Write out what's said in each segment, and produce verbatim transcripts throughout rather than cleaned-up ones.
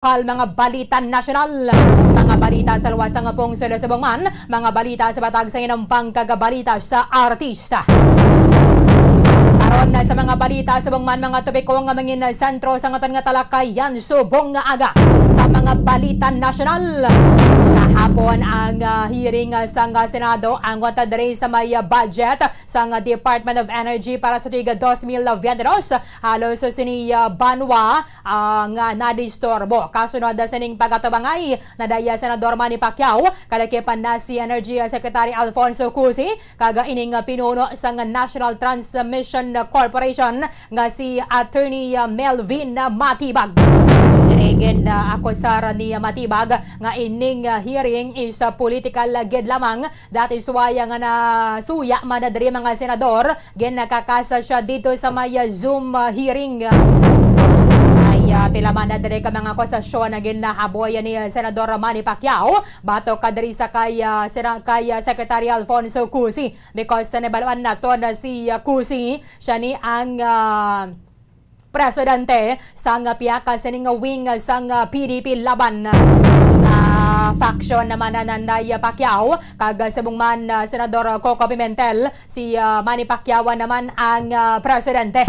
Hal, mga balita nasyonal, mga balita sa luwas sang pungsod sa Bungman, mga balita sa Batag sa Inampang, kag balita sa artista. Karon na sa mga balita sa Bungman, mga topiko nga mangin sentro sa aton nga talakayan subong nga aga sa mga balita nasyonal. Kahapon ang, ah, hearing, ah, sang, ah, Senado angot diri sa may, ah, budget sang, ah, Department of Energy para sa tuig dos mil veintidos. Halos sini, ah, banwa ang, ah, nadisturbo. Kasunod sining pag-atubangay, nadaya Senador Manny Pacquiao, kalakipan na si Energy Secretary Alfonso Cusi, kag ining pinuno sang National Transmission Corporation nga si Attorney Melvin Matibag. Diri gin, ah, akusar ni Matibag nga ining, ah, hearing is, ah, political gid lamang. That is why nga nasuya man na diri mga senador, ginakakasa siya dito sa may, ah, Zoom, ah, hearing. Ay, ah, pila man na diri ka mga akusasyon na ginahaboy ni, ah, Senador Manny Pacquiao batok ka diri sa kay, ah, sina-, kay, ah, Secretary Alfonso Cusi, because sa nabaluan nato na si, ah, Cusi, siya ni ang, ah, presidente sang pihak sining wing sang P D P laban sa faction naman na nanday Pacquiao, kag subong man, ah, Senador Coco Pimentel, si, ah, Manny Pacquiao naman ang, ah, presidente.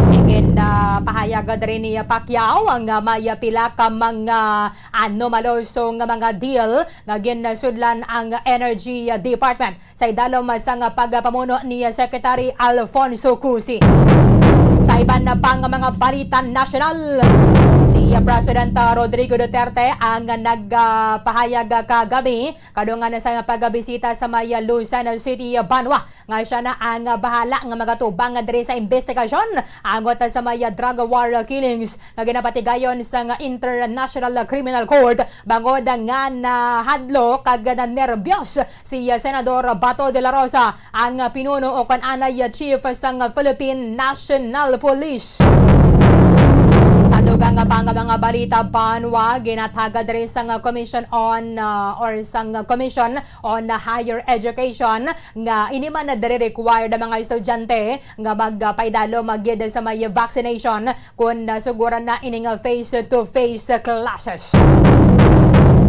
Igin, ah, pahayag diri ni Pacquiao nga may pila ka mga anomaloso nga mga deal nga ginsudlan ang Energy Department sa idalom sang pagpamuno ni Secretary Alfonso Cusi. Sa iban pa nga mga balita nasyonal, si President Rodrigo Duterte ang nagpahayag kagabi kadungan sa pagbisita sa may Lucena City, Banwa, nga siya na ang bahala nga magatubang diri sa investigasyon angot sa may drug war killings nga ginapatigayon sang International Criminal Court, bangod nga nahadlok kag nanerbiyos si Senador Bato de la Rosa, ang pinuno o kon anay chief sang Philippine National Police. Sa dugang pa nga mga balita, banwa, ginataga diri sang Commission on, ah, or sang Commission on Higher Education nga ini man na diri required ang mga estudyante nga magpaidalom gid sa may vaccination kon, ah, suguran na ining face-to-face classes.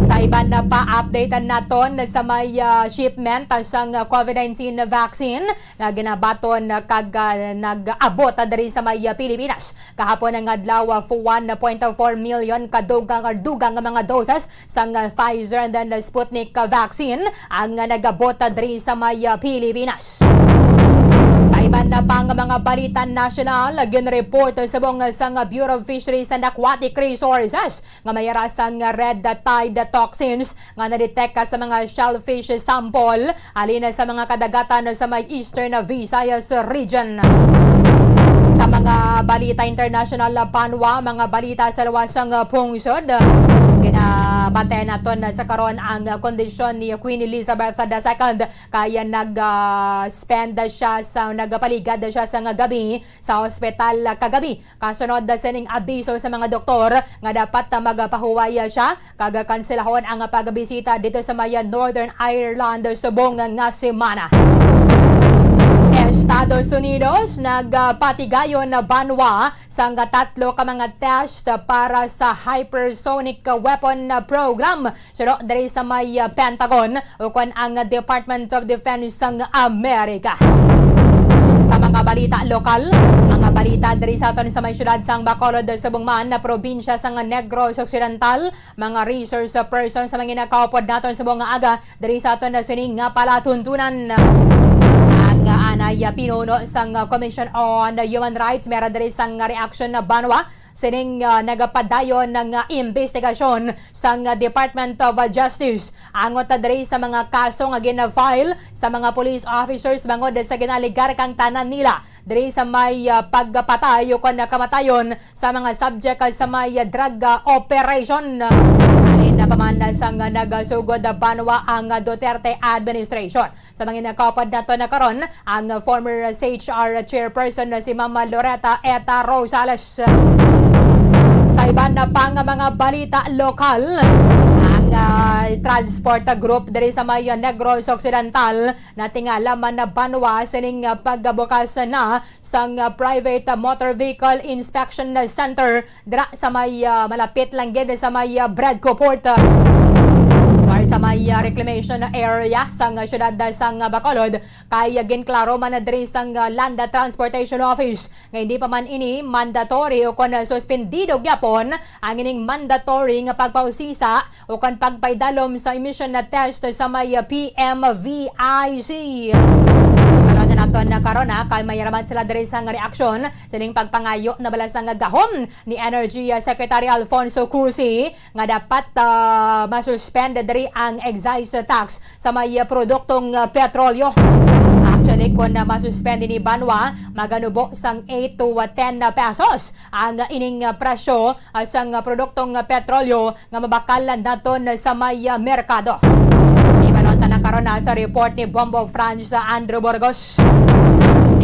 Sa iban pa, update naton sa may, ah, shipment sang COVID nineteen vaccine nga ginabaton kag, ah, nag-abot diri sa may, ah, Pilipinas. Kahapon nga adlaw, ah, one point four million ka dugang, dugang nga mga doses sang, ah, Pfizer and then Sputnik, ah, vaccine ang, ah, nag-abot, ah, diri sa may, ah, Pilipinas. Sa iban pa nga mga balita nasyonal, ginreport subong sang Bureau of Fisheries and Aquatic Resources nga may ara sang red tide toxins nga na-detect sa mga shellfish sample halin sa mga kadagatan sa may Eastern Visayas region. Sa mga balita international, banwa, mga balita sa luwas sang pungsod, ginabatian naton sa karon ang kondisyon ni Queen Elizabeth the Second, kay nag, ah, spend siya sa, nagapaligad siya sa nga gabi sa ospital kagabi. Kasunod sining abiso sa mga doktor nga dapat magpahuway siya kag kanselahon ang pagbisita dito sa may Northern Ireland subong nga semana. Estados Unidos nagapatigayon na banwa sang tatlo ka mga test para sa hypersonic weapon program suno diri sa may, ah, Pentagon, ukon ang Department of Defense sang Amerika. Sa mga balita lokal, mga balita diri sa aton sa may siyudad sang Bacolod, subong man na probinsya sang Negros Occidental, mga resource person sa mga nakaupod naton subong nga aga diri sa aton na sining nga palatuntunan. Ang anay pinuno sang Commission on Human Rights, mera diri sang reaksyon na banwa sining, ah, nagapadayon nga imbestigasyon sang Department of Justice angot diri sa mga kaso nga gina-file sa mga police officers bangod sa ginaligar kang tanan nila diri sa may, ah, pagpatay o kon kamatayon sa mga subject sa may, ah, drug, ah, operation. Halin pa man sang nagasugod banwa ang Duterte administration. Sa mga nakaupod naton na karon, ang former C H R chairperson na si Ma'am Loretta Eta Rosales. Sa iban pa nga mga balita lokal, ang ah, transport group diri sa may, ah, Negros Occidental, natingala man na banwa sining, ah, pagbukas na sang, ah, private, ah, motor vehicle inspection center dira sa may, ah, malapit lang gid sa may, ah, Bredco Port, ah, or sa may, ah, reclamation area sang, ah, siyudad, ah, sang, ah, Bacolod, kay, ah, ginklaro man na diri sang, ah, Land Transportation Office nga hindi pa man ini mandatory o kon, ah, suspendido gyapon ang ining mandatory nga pagpausisa o kon pagpaidalom sa emission na test sa may P M V I C. Pero na naton na karon, ha, kay may raman sila diri sang reaksyon sining pagpangayo na bala sang gahom ni Energy, ah, Secretary Alfonso Cusi nga dapat, ah, masuspend diri ang excise tax sa may, ah, produktong, ah, petrolyo. Actually, kung, ah, masuspend ini banwa, maganubo sang eight to, ah, ten na pesos ang, ah, ining, ah, presyo, ah, sang, ah, produktong, ah, petrolyo nga mabakal naton sa may, ah, merkado. Ibalon ta na karon, ah, sa report ni Bombo Franz, ah, Andrew Burgos.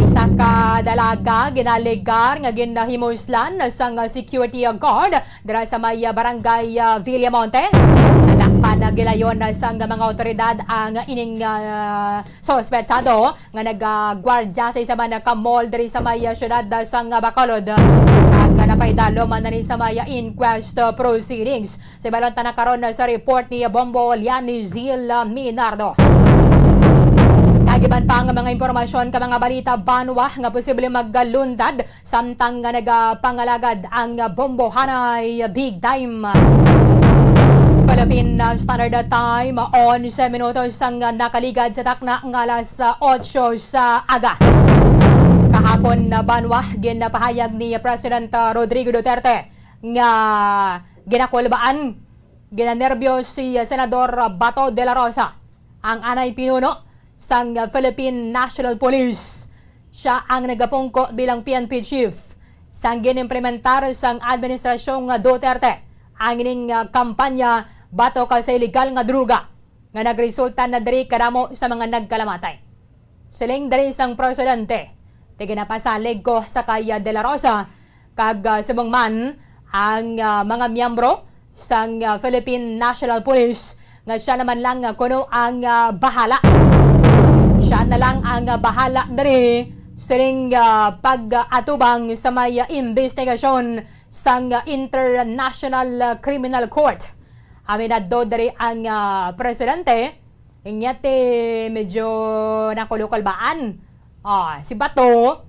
Isa ka dalaga ginaligar nga ginahimuslan sang, ah, security guard dira sa may, ah, barangay, ah, Villamonte. Nadakpan na gilayon na sang mga otoridad ang ining, ah, suspetsado nga nagagwardya sa isa man ka mall diri sa may, ah, siyudad, ah, sang, ah, Bacolod. Ag, ah, napaidalom man na ni sa may, ah, inquest, ah, proceedings. Sa ibalon ta na karon, ah, sa report ni Bombo Liani Zil, ah, Minardo. Kagiban pa ang mga impormasyon ka mga balita banwa nga posible magalundad samtang nga nagapangalagad ang bombohanay big time. Philippine Standard Time, onse minutos ang nakaligad sa takna nga alas otso sa aga. Kahapon, banwa, ginapahayag ni President Rodrigo Duterte nga ginakulbaan, ginanerbiyos si Senador Bato de la Rosa, ang anay pinuno sang Philippine National Police. Siya ang nagapungko bilang P N P chief sang ginimplementar sang administrasyong Duterte ang ining, ah, kampanya batok sa iligal nga droga nga nagresulta na diri kadamo sa mga nagkalamatay. Siling diri sang presidente, "Tiginapasalig ko sa kay De La Rosa kag, ah, subong man ang, ah, mga miyembro sang, ah, Philippine National Police nga siya naman lang, ah, kuno ang, ah, bahala. Siya na lang ang, ah, bahala diri sining, ah, pag-atubang sa may, ah, imbestigasyon sang, ah, International, ah, Criminal Court." Aminado diri ang, ah, presidente. Inyat, eh, medyo nakulukol baan. Ah, si Bato,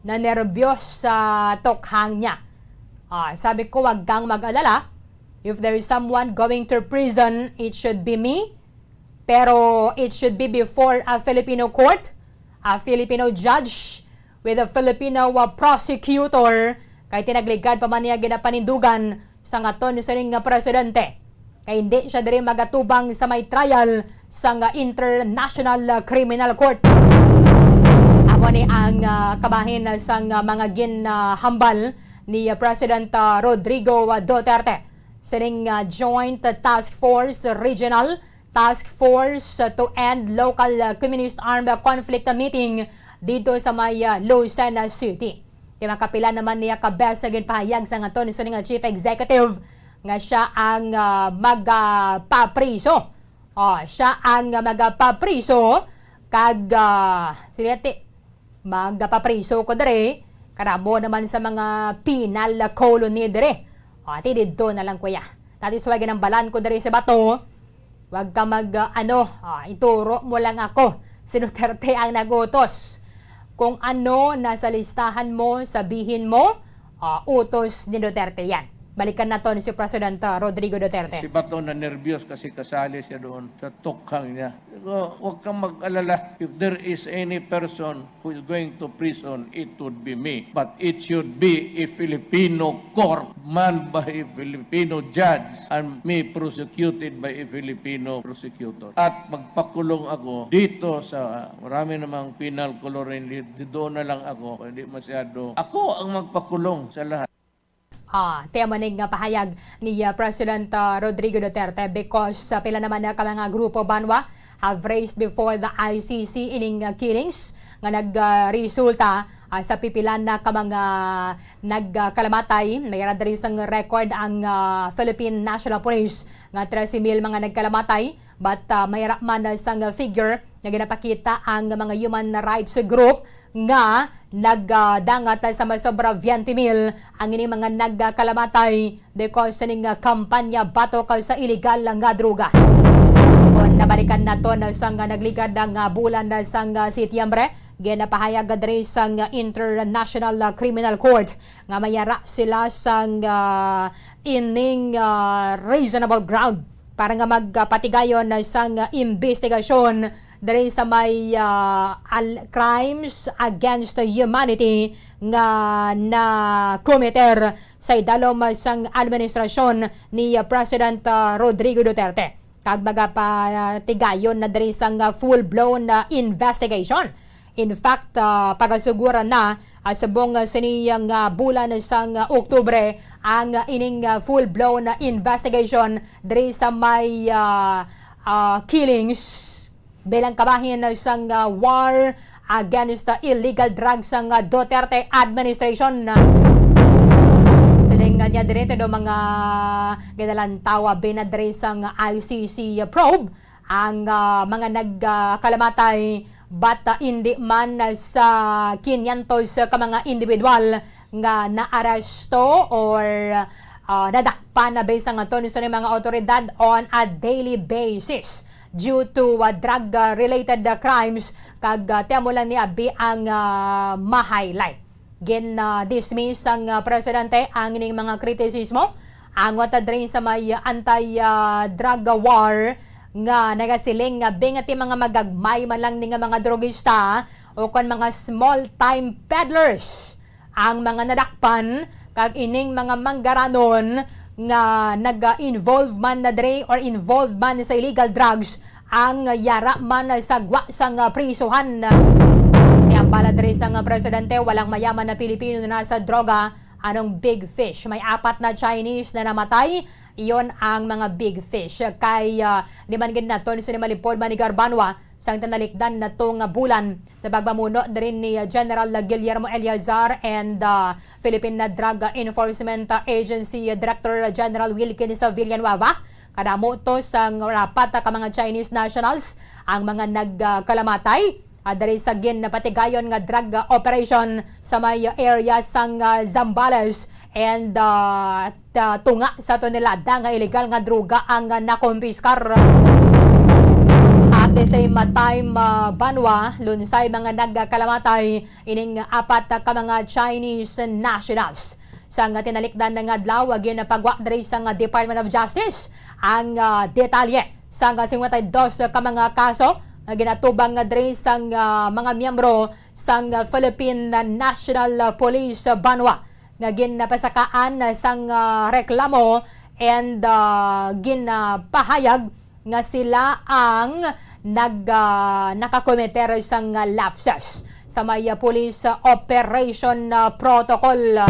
nanerbiyos sa tokhang niya. Ah, sabi ko, "Wag kang mag-alala. If there is someone going to prison, it should be me. Pero it should be before a Filipino court, a Filipino judge, with a Filipino, uh, prosecutor, kay tinagligad pa man niya ginapanindugan sang aton sining nga presidente, kay hindi siya diri magatubang sa may trial sang International, uh, Criminal Court." Amo ni ang, uh, kabahin sang, uh, mga ginhambal ni, uh, President, uh, Rodrigo, uh, Duterte sining, uh, Joint Task Force Regional Task Force to End Local, uh, Communist Armed Conflict meeting dito sa may, uh, Lucena City. Kay makapila naman niya ka beses sa ginpahayag sang aton sining nga chief executive nga siya ang, uh, magapapriso. Oh, siya ang magapapriso kag, uh, sila ti-, magapapriso ko diri, kadamo naman sa mga penal colony diri. O, ati didto na lang, kuya. That is why ginambalan ko diri sa Bato, "Wag ka mag, ah, ano, ah, ituro mo lang ako. Si Duterte ang nag-utos. Kung ano nasa listahan mo, sabihin mo, ah, utos ni Duterte yan." Balikan naton si President, ah, Rodrigo Duterte. Si Bato na nervyos kasi kasali siya doon sa tukhang niya. "Wag kang mag-alala. If there is any person who is going to prison, it would be me. But it should be a Filipino court manned by a Filipino judge and me prosecuted by a Filipino prosecutor. At magpakulong ako dito sa marami namang penal colony, di-, doon na lang ako, hindi masyado. Ako ang magpakulong sa lahat." Ah, ti amo ni nga pahayag ni, ah, President, ah, Rodrigo Duterte, because, ah, pila naman na ka mga grupo banwa have raised before the I C C ining, ah, killings nga nag, ah, resulta Ah, sa pipila na ka mga nagkalamatay, may ara diri sang record ang, ah, Philippine National Police nga trese mil mga nagkalamatay, but, ah, may ara man sang figure nga ginapakita ang mga human rights group nga nagdangat sa masobra veinte mil ang ini mga nagkalamatay because sining, ah, kampanya batok sa iligal nga droga. Kon nabalikan naton sang nagligad nga bulan sang, ah, Setyembre, ginapahayag diri sang International, ah, Criminal Court nga may ara sila sang, ah, ining, ah, reasonable ground para nga magpatigayon sang imbestigasyon diri sa may, ah, al-, crimes against humanity nga nakomiter sa idalom sang administrasyon ni, ah, President, ah, Rodrigo Duterte, kag magapatigayon na diri sang, ah, full-blown, ah, investigation. In fact, ah, pagasuguran na, ah, subong, ah, sini nga bulan sang, ah, Oktubre ang, ah, ining, ah, full-blown, ah, investigation diri sa may, ah, ah, killings bilang kabahin sang, ah, war against the illegal drugs sang, ah, Duterte administration. Siling nga niya diri, do mga ginalantaw abi na diri sang I C C probe ang, ah, mga nagkalamatay, but, ah, indi man sa kinyentos ka mga individual nga naaresto or, ah, nadakpan na, based sang aton sa mga awtoridad, on a daily basis due to, ah, drug, ah, related, ah, crimes, kag, ah, ti amo lang ni abi ang, ah, ma-highlight. Gin, ah, dismiss sang, ah, presidente ang ining mga kritisismo angot diri sa may anti, ah, drug war nga nagasiling nga bingati mga magagmay man lang ni nga mga drogista o kon mga small-time peddlers ang mga nadakpan, kag ining mga manggaranon nga nag-involve man na diri or involved man sa illegal drugs ang yara man sa gwa sang prisuhan. Kaya pala diri sang presidente, walang mayaman na Pilipino na sa droga. Anong big fish? May apat na Chinese na namatay. Iyon ang mga big fish. Kay, ah, di man gid naton sini malipod, Manny Garbanwa, sang tinalikdan nato nga bulan sa pagpamuno diri ni General Guillermo Eleazar and, ah, Philippine Drug Enforcement Agency Director General Wilkins Villanueva. Kadamo to sang apat ka mga Chinese nationals ang mga nagkalamatay, ah, diri sa ginpatigayon nga drug, ah, operation sa may area sang, ah, Zambales and, ah, ta-, tunga sa tonelada nga iligal nga droga ang, ah, nakumpiskar. At the same time, ah, banwa, lunsay mga nagkalamatay ining apat ka mga Chinese nationals. Sang tinalikdan nga adlaw, ginpagwa diri sang Department of Justice ang, ah, detalye sang singkwenta y dos ka mga kaso nga ginatubang diri sang, ah, mga miyembro sang Philippine National Police banwa nga ginapasakaan sang, ah, reklamo and, ah, ginapahayag nga sila ang nag-, ah, nakakomiter sang lapses sa may, ah, police operation, ah, protocol.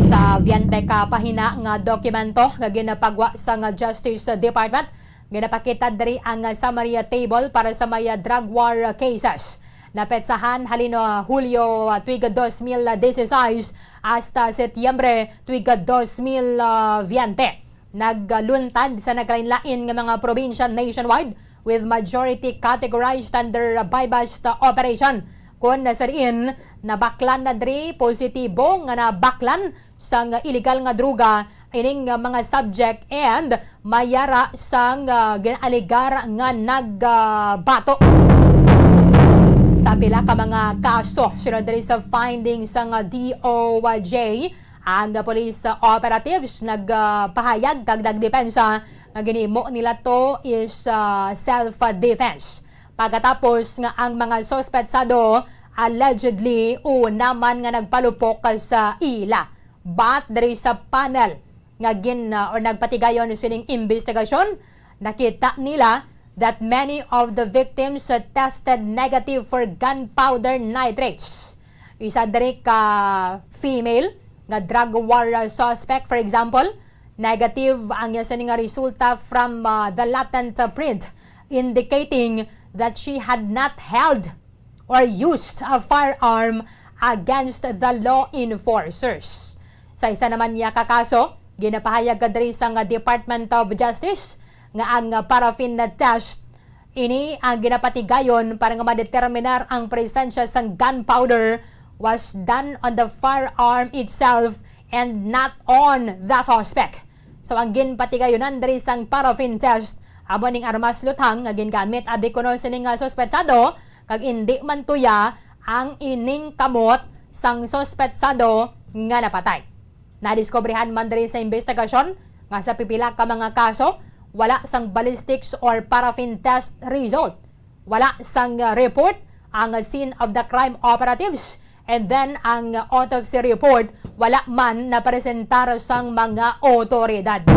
Sa biyente ka pahina nga dokumento nga ginapagwa sang Justice Department, ginapakita diri ang summary table para sa may drug war cases. Napetsahan halin, ah, Hulyo, ah, tuig dos mil dieciséis hasta Setyembre tuig dos mil veinte. Nagluntad sa nagkalainlain nga mga probinsya nationwide, with majority categorized under buy-bust operation. Kon sa diin, nabaklan na diri, positibo nga nabaklan sang iligal nga droga ining, ah, mga subject and may ara sang, ah, gin-alegar nga nagbato. Sa pila ka mga kaso, sunod diri sa findings sang, ah, D O J, ang police operatives nagpahayag kag nagdepensa nga ginhimo nila to is, ah, self-defense. Pagkatapos nga ang mga suspetsado allegedly una man nga nagpalupok sa ila. But diri sa panel nga gin-, ah, or nagpatigayon sining imbestigasyon, nakita nila that many of the victims, uh, tested negative for gunpowder nitrates. Isa diri ka female nga drug war, uh, suspect, for example, negative ang iya sini nga resulta from, uh, the latent, uh, print, indicating that she had not held or used a firearm against the law enforcers. Sa isa naman niya ka kaso, ginapahayag diri sang Department of Justice nga ang paraffin test ini ang ginapatigayon para nga madeterminar ang presensya sang gunpowder was done on the firearm itself and not on the suspect. So, ang ginpatigayonan diri sang paraffin test amo ning armas luthang nga gingamit abi kuno sining, ah, suspetsado, kag indi man tuya ang ining kamot sang suspetsado nga napatay. Nadiskobrehan man diri sa imbestigasyon nga sa pipila ka mga kaso, wala sang ballistics or paraffin test result. Wala sang, uh, report ang scene of the crime operatives, and then ang autopsy report wala man napresentar sang mga otoridad.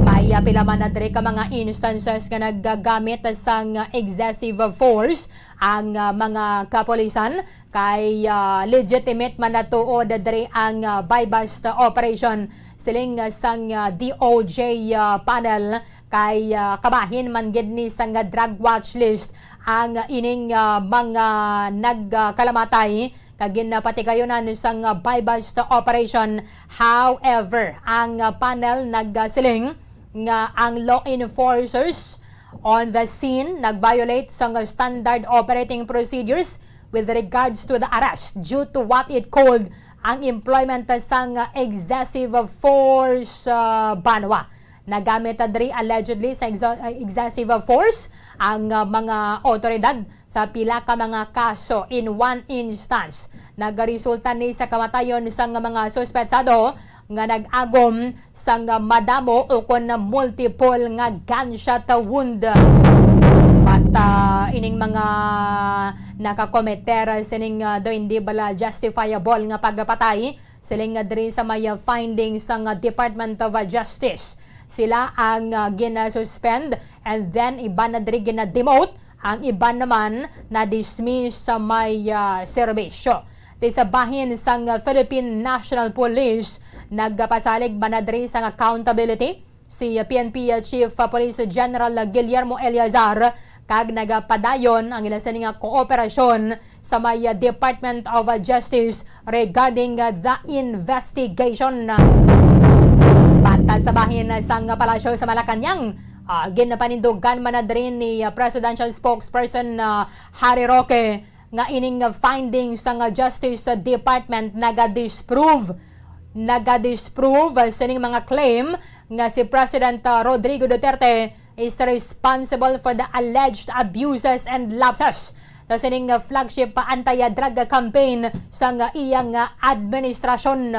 May, uh, pila man na diri ka mga instances nga naggamit sang excessive force ang, uh, mga kapulisan kay, uh, legitimate man na tuod diri ang, uh, buy-bust operation, siling, uh, sang, uh, D O J, uh, panel. Kay, ah, kabahin man gid ni sang drug watch list ang ining, ah, mga nagkalamatay kag ginapatigayonan sang buy-bust operation. However, ang panel nagsiling nga ang law enforcers on the scene nag-violate sang standard operating procedures with regards to the arrest due to what it called ang employment sang excessive force, ah, banwa. Nagamit diri allegedly sa exo-, uh, excessive force ang, uh, mga otoridad sa pila ka mga kaso. In one instance, nagaresulta ni sa kamatayon sang mga suspetsado nga nag-agom sang madamo ukon multiple nga gunshot wound. But, uh, ining mga nakakometer sining, uh, do hindi bala justifiable nga pagpatay, siling nga diri sa may, ah, findings sang, ah, Department of, ah, Justice. Sila ang, ah, ginasuspend, and then iban na diri ginademote, ang iban naman na-dismiss sa may, ah, serbisyo. Di sa bahin sang, ah, Philippine National Police, nagpasalig man na diri sang accountability si P N P Chief Police General Guillermo Eleazar, kag nagapadayon ang ila sini nga kooperasyon sa may Department of Justice regarding the investigation. Bata sa bahin sang palasyo sa Malacañang, ah, ginapanindugan man na diri ni, ah, Presidential Spokesperson, ah, Harry Roque, nga ining findings sang Justice Department naga-disprove, naga-disprove sining mga claim nga si President, uh, Rodrigo Duterte is responsible for the alleged abuses and lapses sa sining flagship anti-drug campaign sang iyang administrasyon.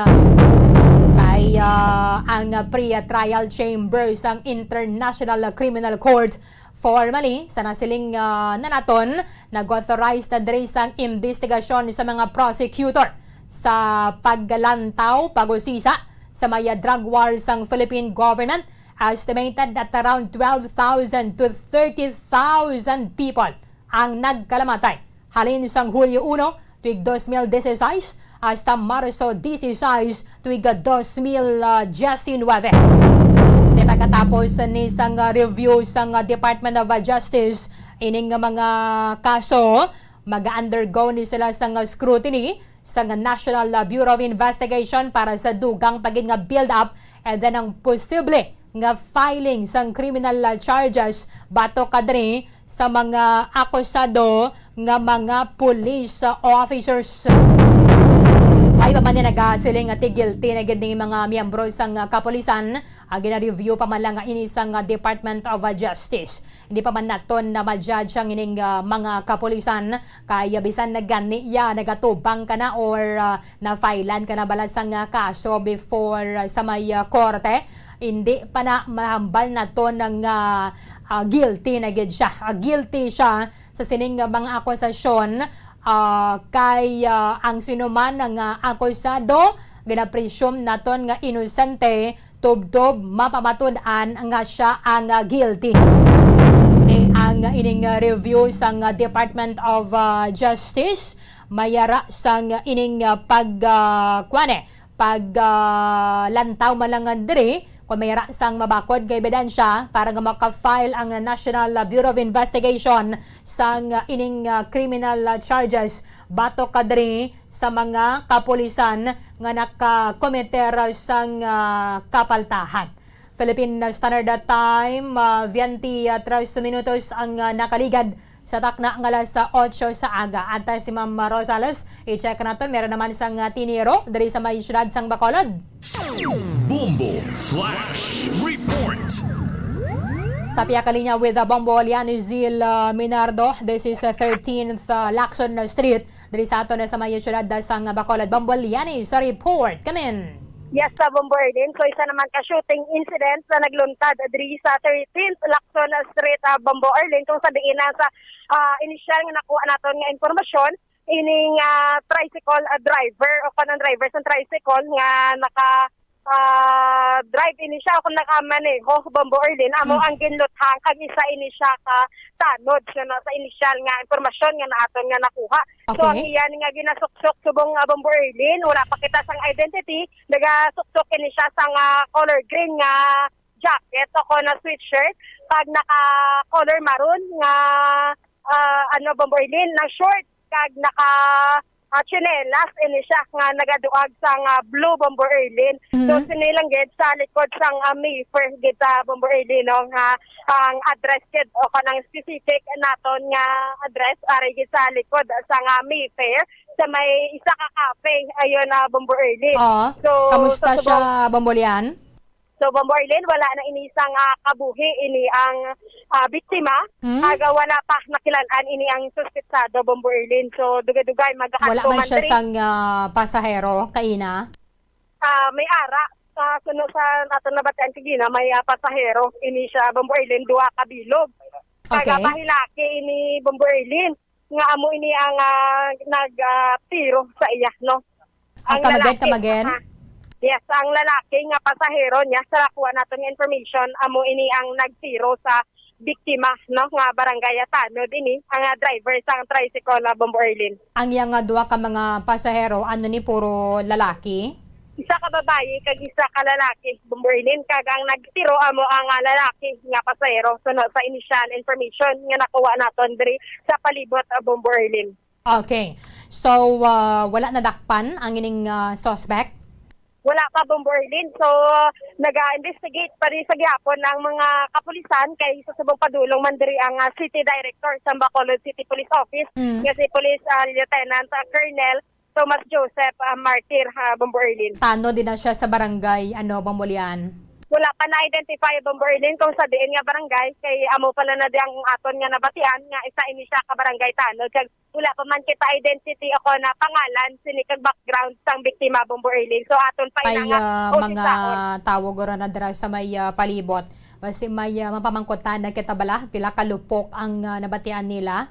Kay, uh, ang pre-trial chamber sang International Criminal Court formally, sa nasiling, ah, na naton, nag-authorize na diri sang imbestigasyon sa mga prosecutor sa paglantaw, pag-usisa sa mga drug war sang Philippine government. Estimated that around twelve thousand to thirty thousand people ang nagkalamatay halin sang Hulyo uno, tuig dos mil dieciséis, hasta Marso dieciséis, tuig dos mil diecinuebe. Di pagkatapos ni sang, ah, review sang, ah, Department of, ah, Justice, ining nga mga kaso, mag-undergo ni sila sang, ah, scrutiny sang National, ah, Bureau of Investigation para sa dugang pa gid nga build-up, and then ang posible nga filing sang criminal, ah, charges batok kadiri sa mga akusado nga mga police, ah, officers. May pa man nga nagasiling nga ti guilty na gid ni mga miyembro sang, ah, kapulisan, ah, gina-review pa man lang nga ini sang, ah, Department of, ah, Justice. Hindi pa man naton na ma-judge ang ining, ah, mga kapulisan, kay, ah, bisan na gani ya nagatubang ka na or, ah, na-filean ka na bala sang, ah, kaso before, ah, sa may, ah, korte, hindi pa na mahambal naton nga, ah, guilty na gid siya. Ah, guilty siya sa sining, ah, mga akusasyon, ah, kay, ah, ang sinuman nga akusado gina-presume naton nga inosente tubtob mapamatud-an nga siya ang, ah, guilty. Kay ang ining, ah, review sang, ah, Department of, ah, Justice, may ara sang ining, ah, pag, ah, kuwan, eh, pag, ah, lantaw man lang diri, Kon may ara sang mabakod nga ebidensya para nga maka-file ang National Bureau of Investigation sang ining, ah, criminal, ah, charges batok kadri sa mga kapulisan nga nakakometer sang, ah, kapaltahan. Philippine Standard Time, ah, twenty-three minutos ang, ah, nakaligad sa takna nga alas otso sa aga. Antay si Ma'am Rosales, i-check naton. Meron naman sang, ah, tiniro diri sa may siyudad sang Bacolod. Bombo Flash Report. Sa pihak linya with, uh, Bombo Liani Zil, uh, Minardo. This is, uh, thirteenth, uh, Lacson Street. Diri sa aton na sa may siyudad sang Bacolod. Bombo Liani sa report. Come in. Yes, sa Bombo Erlin. So, isa naman ka shooting incident na nagluntad diri sa thirteenth Lacson Street, uh, Bombo Erlin. Kung sa diin na sa, uh, inisyal nga nakuha naton nga impormasyon, ining, ah, tricycle, ah, driver o kanang driver sa tricycle nga naka, ah, drive ini siya o kung nakamaneho, Bombo Erlin, amo ang ginluthang kag isa ini siya ka tanod. So, na sa inisyal nga impormasyon nga naaton nga nakuha. So, ang Okay. iya ni nga ginasuksok subong, ah, Bombo Erlin, wala pa kita sang identity, nagasuksok ini siya sang, ah, color green nga jacket o kon na sweatshirt, kag naka color maroon nga, ah, ano, Bombo Erlin, na short. Kag naka, ah, tsinelas ini siya nga nagaduag sang, ah, blue, Bombo Erlin. So, Mhm. sini lang gid sa likod sang, ah, Mayfair gid sa Bombo Erlin, no, nga ang address gid o kanang specific naton nga address ari gid sa likod sang, ah, Mayfair sa may isa ka cafe ayon na Bombo Erlin. Oo. So, Kamusta sa siya, subong Bombo Lian? So, Bombo Erlin, wala na ini sang, ah, kabuhi ini ang, ah, biktima. Hmm? Aga wala pa nakilan-an ini ang suspetsado, Bombo Erlin. So, dugay-dugay, Wala magakadto man man siya diri. sang, ah, pasahero, kaina? Ah, may ara. Sa kuno sa aton nabatian kagina, may, ah, pasahero. Ini siya, Bombo Erlin, duha ka bilog. Okay. Taga Bahilaki ini, Bombo Erlin. Nga amo ini ang, ah, nag, ah, tiro sa iya, no? Ang Ang kamagay, lalaki, kamagen? ah, yes, ang lalaki nga pasahero niya, sa nakuha naton nga information, amo ini ang nagtiro sa biktima, no, nga barangay Atano dinhi, ang, ah, driver sang tricycle na, Bombo Erlin. Ang iya nga duha ka mga pasahero, ano ni, puro lalaki? Isa ka babayi kag isa ka lalaki, Bombo Erlin, kag ang nagtiro amo ang, ah, lalaki nga pasahero, suno sa initial information nga nakuha naton diri sa palibot, ah, Bombo Erlin. Okay. So, ah, wala nadakpan ang ining, ah, suspect? Wala pa, Bombo Erlin. So, naga-investigate pa rin sa gihapon ang mga kapulisan kay sa subong padulong man diri ang, ah, City Director sa Bacolod City Police Office, Mm. nga si Police, ah, Lieutenant, ah, Colonel Thomas Joseph, ah, Martir, ha, Bombo Erlin. Tano din na siya sa barangay, ano, Bombo Lian? Wala pa na-identify, Bombo Erlin, kung sa diin nga barangay, kay amo pala na di ang aton nga nabatian nga isa ini siya ka barangay tanod. Kag wala pa man kita identity o kon na pangalan sini kag background sang biktima, Bombo Erlin. So, aton pa Ay, ina nga ah, mga usisaon. tawo guro na dira sa may, ah, palibot. Basi may, ah, mapamangkutan na kita bala, pila ka lupok ang, ah, nabatian nila?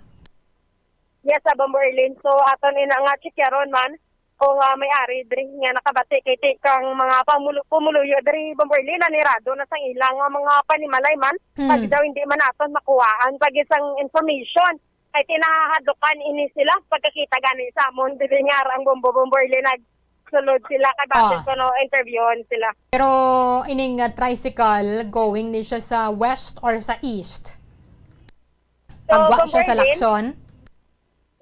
Yes, sa Bombo Erlin. So, aton ina nga chikyaron man kung, ah, may ari diri nga nakabati kay ti-, kang mga pamulo-, pumuluyo diri, Bombo Erlin, nanirado na sang ilang, ah, mga panimalay man. Hmm. Pag daw hindi man naton makuhaan pag isang information, kay tinahadlukan ini sila pagkakita gani sa amon diri nga arang Bombo, Bombo Erlin, nagsulod sila kay basin Ah. kuno interviewon sila. Pero ining, ah, tricycle, going ni siya sa west or sa east? So, Pagwa siya sa Bombo Erlin, Lacson?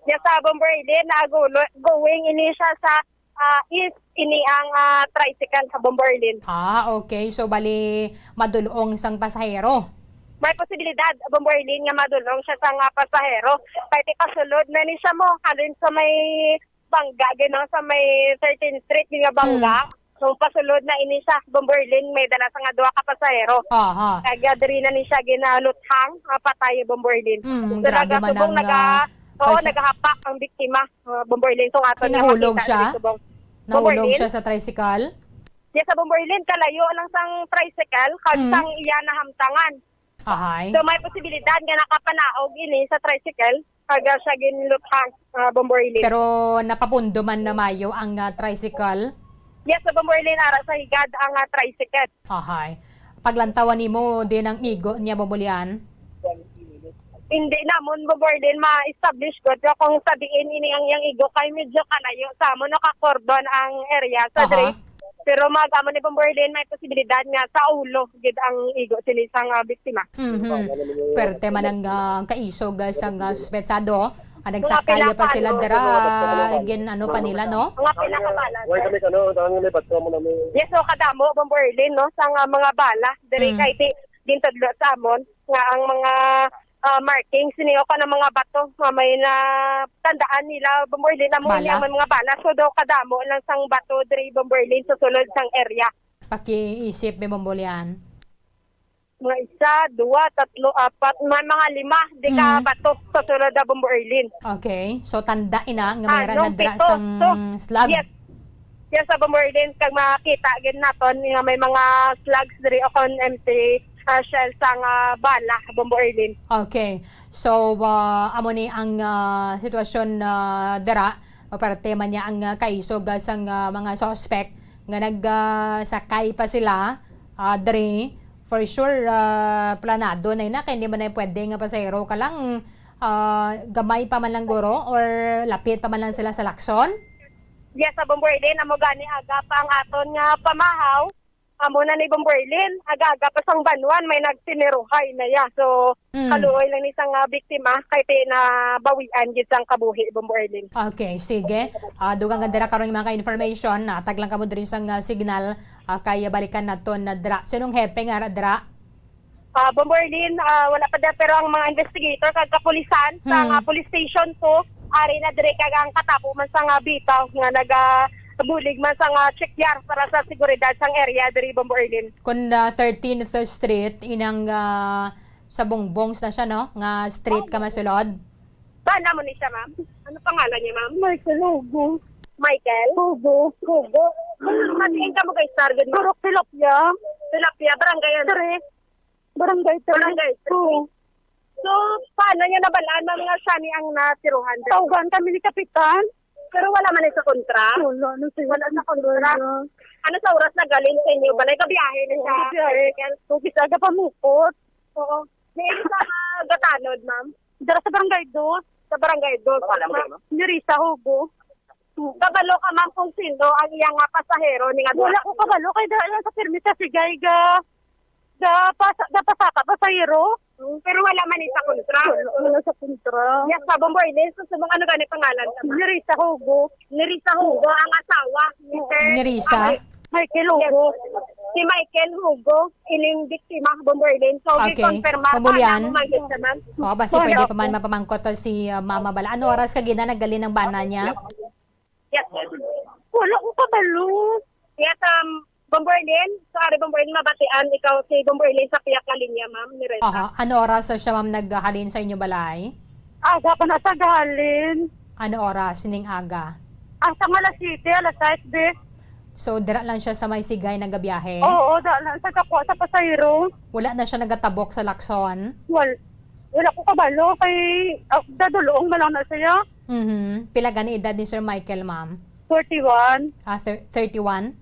Yes, sa Bombo Erlin, na gulo-, going ini siya sa, ah, east, ini ang, ah, tricycle sa Bombo Erlin. Ah, okay. So, bali, madulong sang pasahero? May posibilidad, Bombo Erlin, nga madulong siya sa nga pasahero. Kay ti pasulod na ni siya mo, halin sa may Bangga, ginaw sa may thirteenth Street, nga Bangga. Hmm. So, pasulod na ini siya, Bombo Erlin, may dala sa nga duha ka pasahero. Aha. Kag, ah, diri na ni siya ginaluthang, ah, patay, Bombo Erlin. Hmm, So, grabe man nagasubong, ang, naga-, ah, oo, pasa- nagahapak ang biktima, ah, Bombo Erlin. So, ato na Kinahulog makita siya? diri subong. Nahulog Bombo Erlin? siya sa tricycle? Yes, sa Bombo Erlin, kalayo lang sang tricycle, kag Hmm. sang iya nahamtangan. Ahay. So, may posibilidad nga nakapanaog ini sa tricycle, kag, ah, siya ginluthang, ah, Bombo Erlin. Pero napapundo man na mayo ang, ah, tricycle? Yes, sa Bombo Erlin, ara sa higad ang, ah, tricycle. Ahay. Paglantawan nimo din ang igo niya, Bombo Lian? Hindi namon, Bombo Erlin, ma-establish gud kung sa diin ini ang iyang igo kay medyo kalayo sa amon, nakakordon ang area sa Aha. diri. Pero mag-amo ni Bombo Erlin, may posibilidad nga sa ulo gid ang igo sini sang, ah, biktima. Mhm. Perte man ang, ah, ang kaisog, ah, sang, ah, suspetsado. Ang nagsakay pa sila dira, gin-ano pa nila, no? Mga pinakabala, sir. Yes, so kadamo, Bombo Erlin, no? Sang, ah, mga bala, diri kay ti-, gintudlo sa amon, nga ang mga, ah, markings, sini o kanang mga bato, nga may natandaan nila, Bombo Erlin, amo niya may mga bala. So, daw kadamo lang sang bato, diri, Bombo Erlin, sa sulod sang area. Pakiisip, Be Bombo Lian. Mga isa, dua, tatlo, apat, may mga lima, di ka bato sa sulod na Bombo Erlin. Okay. So, tanda ina nga may Anong nadra pito? sang So, slug. Yes. Yes, sa Bombo Erlin, kag makita gid naton nga may mga slugs diri o kon empty, ah, shell sang, ah, bala, Bombo Erlin. Okay. So, ah, amo ni ang, ah, sitwasyon, ah, dira, o parte man niya ang, ah, kaisog, ah, sang, ah, mga suspect nga nag, ah, sakay pa sila, ah, diri. For sure, ah, planado na ina, kay hindi man na pwede nga pasahero ka lang, ah, gamay pa man lang guro or lapit pa man lang sila sa Lacson. Yes, sa Bombo Erlin, amo gani aga pa ang aton nga pamahaw. Amo na ni Bombo Erlin, aga-aga pa sang banwan, may nagtiniruhay na ya. So, Mm. kaluoy lang ni sang, ah, biktima, kay ti-, nabawian gid sang kabuhi, Bombo Erlin. Okay, sige. Ah, dugang nga dira karon nga mga information, natag lang kamo diri sang, ah, signal, ah, kay balikan naton na dira. Sinong hepe nga ra dira? Ah, Bombo Erlin, ah, wala pa dira, pero ang mga investigator kag kapulisan sa Hmm. mga police station two, ari na diri kag ang katapo man sa nga bitaw nga nagabulig man sa nga check yard para sa seguridad sang area diri, Bombo Erlin. Kun, ah, thirteenth Street, inang, ah, sa Bongbongs na siya, no? Nga street ka masulod? Bana mo ni siya, ma'am? Ano pangalan niya, ma'am? Michael Hugo. Michael? Hugo. Hugo. Matiin ka mo kay Star, good morning. Purok Tilapia. Tilapia, barangay ano? Three. Barangay three. Barangay three. Oo. So, paano niya nabalaan, ma'am, nga siya ni ang natiruhan? Tawgan kami ni Kapitan. Pero wala man sa kontra? Wala, ano sa Wala sa kontra? Wala. Ano sa oras nagaling sa inyo? Balay, gabiyahe na siya. Gabiyahe. Tricycle? Kung isa ka pamukot. Oo. May isa ka gatanod, ma'am? Dara sa barangay dos. Sa barangay dos. Pangalan mo, ma'am? Nerissa Hugo. Kabalo ka, ma'am, kung sino ang iyang, ah, pasahero ni nga Wala ko kabalo kay dara lang sa pirmi sa sigay ga, ga pas-, ga pasaka pasahero. Hmm, pero wala man ni sa kontra. Wala, wala sa kontra. Yes, sa Bombo Erlin, so, sa mga ano gani pangalan ka, ma'am? Nerissa Hugo. Nerissa Hugo, ang asawa ni Sir Nerissa? Michael Hugo. Si Michael Hugo, ining biktima, Bombo Erlin. So, Okay. Gikonfirma pa Pamulian. na mo man siya, ma'am. O, basi Wala pwede pa man ko. mapamangkot to si, uh, Mama Bala. Ano oras ka gina naggalin ang bana niya? Yes. Wala ko kabalo. Yes, um, Bombo Erlin. Sorry, Bombo Erlin, mabatian ikaw si Bombo Erlin sa piyak nga linya, ma'am, ni Reza. Aha. Ano oras siya, ma'am, naghalin sa inyo balay? Aga pa na sa galin. Ano oras ning aga? Asa nga alas siyete, alas sais, be. So, dira lang siya sa may sigay nagabiyahe? Oo, dira lang sa kakuha sa pasahero. Wala na siya nagatabok sa Lacson? Wal-, wala ko kabalo kay, ah, dadulong na lang na siya. Mhm. Pila gani edad ni Sir Michael, ma'am? Forty-one. Ah, thir-, thirty-one?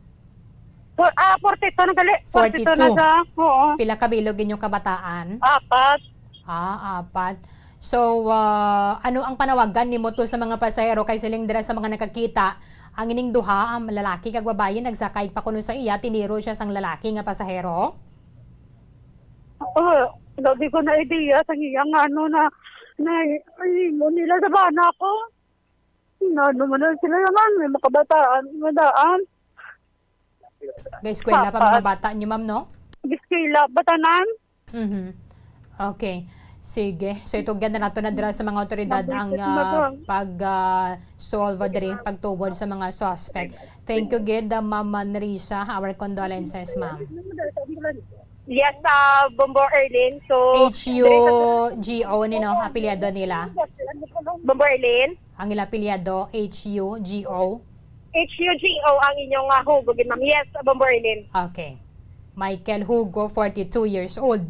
For, ah, forty-two na gali. Forty-two na Forty-two. siya. Oo. Pila ka bilog inyong kabataan? Apat. Ah, apat. So, ah, ano ang panawagan nimo to sa mga pasahero kay siling dira sa mga nakakita, ang ining duha, ang lalaki kag babayi nagsakay pa kuno sa iya, tiniro siya sang lalaki nga pasahero? Oh, grabe ko na idea sa iya nga ano na, na, ay, mo nila sa bana ko. Ano man na sila naman, may makabataan, madaan. Ga-eskwela pa mga Dapat. bata niyo, ma'am, no? Eskwela, batanan. Mhm. Okay. Sige. So, itugyan na nato na dira sa mga otoridad ang, ah, Mabuhay ka, pag, ah, solve diri, pagtubod sa mga suspect. Thank you gid, ah, Ma'am Nerissa. Our condolences, ma'am. Yes, ah, Bombo Erlin. So, H U G O ni, no, apelyido nila. Bombo Erlin? Ang ila apelyido, H U G O. H U G O ang inyong, ah, Hugo, gid, ma'am. Yes, Bombo Erlin. Okay. Michael Hugo, forty-two years old.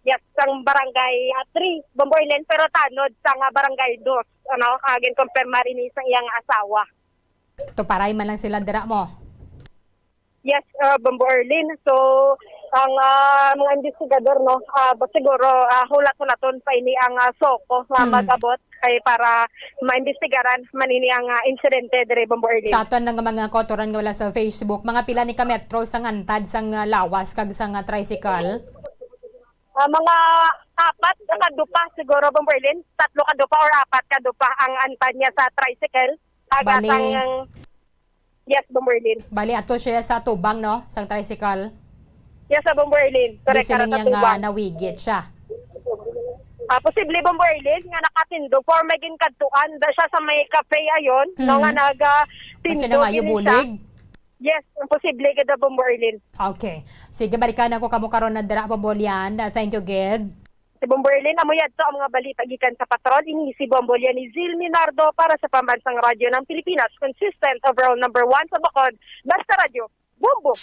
Yes, sang barangay, ah, three, Bombo Erlin, pero tanod sang, ah, barangay dos, ano, ah, ginkonfirmar ini sang iyang asawa. Tuparay man lang sila dira mo. Yes, uh, Bombo Erlin. So, ang, ah, mga investigador, no, ah, ba-, siguro, ah, hulat-hulaton pa ini ang, ah, SOCO nga Hmm. mag-abot. kay para maimbestigaran man ini ang, ah, insidente diri, Bombo Erlin. Sa aton nga mga kautoran nga wala sa Facebook, mga pila ni ka metro sang antad sang, ah, lawas kag sang, ah, tricycle? Ah, mga apat ka dupa siguro, Bombo Erlin. Tatlo ka dupa or apat ka dupa ang antad niya sa tricycle. Aga Bali, sang Yes, Bombo Erlin. Bali, ato siya sa tubang, no? Sang tricycle. Yes, sa Bombo Erlin. Correct, Gusto kara sa niya nga tubang. Nawigit siya. Ah, posible, Bombo Erlin, nga nakatindog or may ginkadtuan da siya sa may cafe ayon, no, Hmm. nga naga Basta tindog na nga, ini siya. Yubulig. Yes, ang posible gid, Bombo Erlin. Okay. Sige, balikan ako kamo karon na dira, Bombo Lian. Ah, thank you, gid. Si Bombo Erlin, amo yadto ang mga balita gikan sa patrol. Ini si Bombo Lianizil Minardo para sa Pambansang Radyo ng Pilipinas, consistent overall number one sa Bacolod. Basta Radyo, Bombo!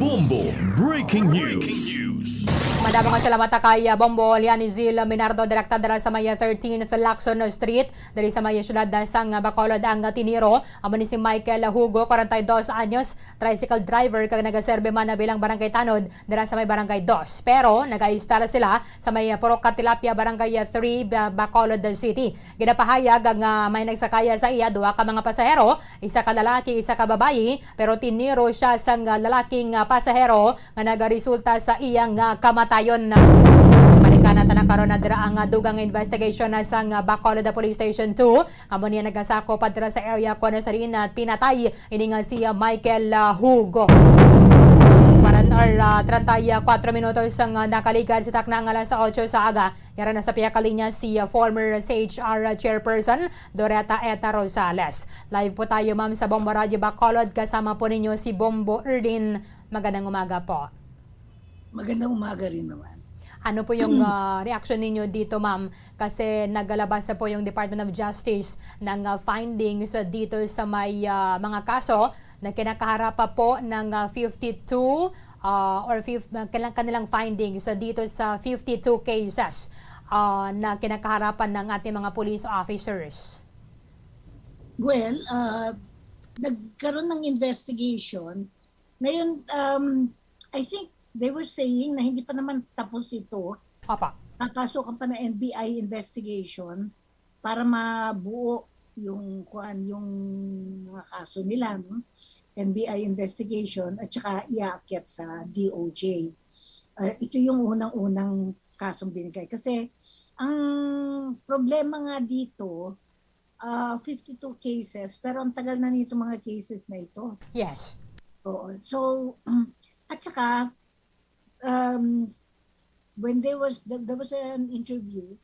Bombo Breaking News. Madamo nga salamat kay, ah, Bombo Lianizil Minardo, direkta dira sa may, ah, thirteenth Lacson Street, diri sa may siyudad, ah, sang, ah, Bacolod ang, ah, tiniro. Amo ni si Michael Hugo, kwarenta y dos anyos, tricycle driver, kag nagaserbe man na bilang barangay tanod dira sa may Barangay Dos. Pero nagaistar sila sa may Purok Tilapia, Barangay three, Ba-, Bacolod City. Ginapahayag nga may nagsakaya sa iya, duha ka mga pasahero, isa ka lalaki, isa ka babayi, pero tiniro siya sang lalaking, ah, pasahero nga nagaresulta sa iyang, ah, kamatayon. Balikan naton na karon na dira ang, ah, dugang investigation na sang, ah, Bacolod Police Station two. Amo niya nagasakop pa dira sa area kung ano sa diin na pinatay ini nga si, ah, Michael, ah, Hugo. Paran or, ah, treinta y cuatro minutos ang, ah, nakaligad sa takna nga alas otso sa aga. Yara na sa pihak linya si, ah, former C H R chairperson Doretta Eta Rosales. Live po tayo, ma'am, sa Bombo Radyo Bacolod. Kasama po ninyo si Bombo Erlin. Magandang umaga po. Magandang umaga rin naman. Ano po yung, ah, reaksyon ninyo dito, ma'am? Kasi nagalabas na po yung Department of Justice ng, ah, findings, ah, dito sa may, ah, mga kaso na kinakaharap pa po ng, ah, fifty-two, ah, or fif-, ah, kanilang, kanilang findings, ah, dito sa fifty-two cases, ah, na kinakaharapan ng ating mga police officers. Well, ah, nagkaroon ng investigation. Ngayon, um, I think they were saying na hindi pa naman tapos ito. Apa. Papasukan pa ng N B I investigation para mabuo yung, kuan, yung mga kaso nila, no? N B I investigation at saka iaakyat sa D O J. Ah, ito yung unang-unang kasong binigay. Kasi ang problema nga dito, ah, fifty-two cases, pero ang tagal na nito mga cases na ito. Yes. Oo. So, at saka, um, when there was, there, there was an interview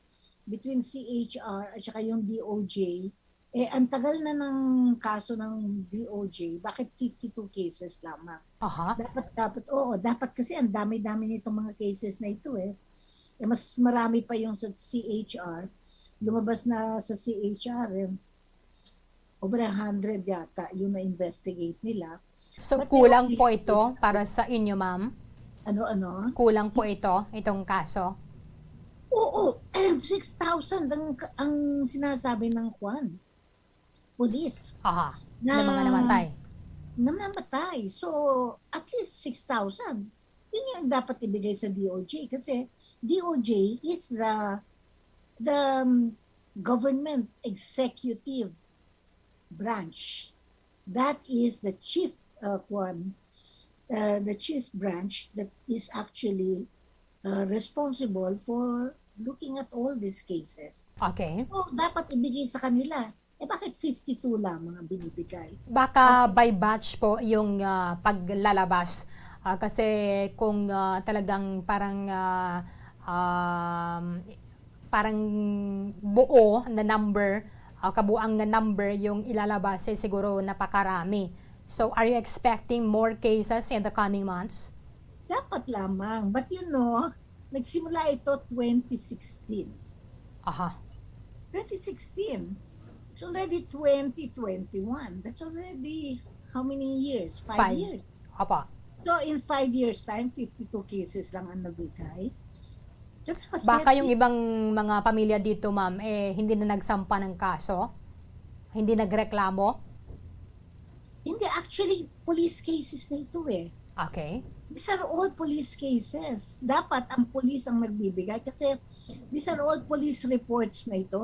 between C H R at saka yung D O J, eh, ang tagal na ng kaso ng D O J, bakit fifty-two cases lamang? Aha. Dapat, dapat, oo, dapat kasi ang dami-dami nitong mga cases na ito, eh. Eh, mas marami pa yung sa C H R. Lumabas na sa C H R, eh, over a hundred yata yung na-investigate nila. So, But kulang they only po ito para sa inyo, ma'am? Ano, ano? Kulang po ito, itong kaso? Oo, six thousand ang, ang sinasabi ng kwan, police. Aha, na, na mga namatay. Na namatay. So, at least six thousand. Yun yung dapat ibigay sa D O J kasi D O J is the, the, um, government executive branch. That is the chief, uh, kwan, uh, the chief branch that is actually, uh, responsible for looking at all these cases. Okay. So, dapat ibigay sa kanila. Eh, bakit fifty-two lamang ang binibigay? Baka by batch po yung, ah, paglalabas. Ah, kasi kung, ah, talagang parang, ah, um, parang buo na number, ah, kabuang na number yung ilalabas, eh, siguro napakarami. So, are you expecting more cases in the coming months? Dapat lamang. But you know, nagsimula ito twenty sixteen. Aha. Twenty sixteen. It's already twenty twenty-one. That's already how many years? Five Five. Years. Apa. So, in five years' time, fifty-two cases lang ang nabigay. That's pathetic. Baka yung ibang mga pamilya dito, ma'am, eh, hindi na nagsampa ng kaso? Hindi nagreklamo? Hindi, actually, police cases na ito eh. Okay. These are all police cases. Dapat ang police ang nagbibigay kasi these are all police reports na ito.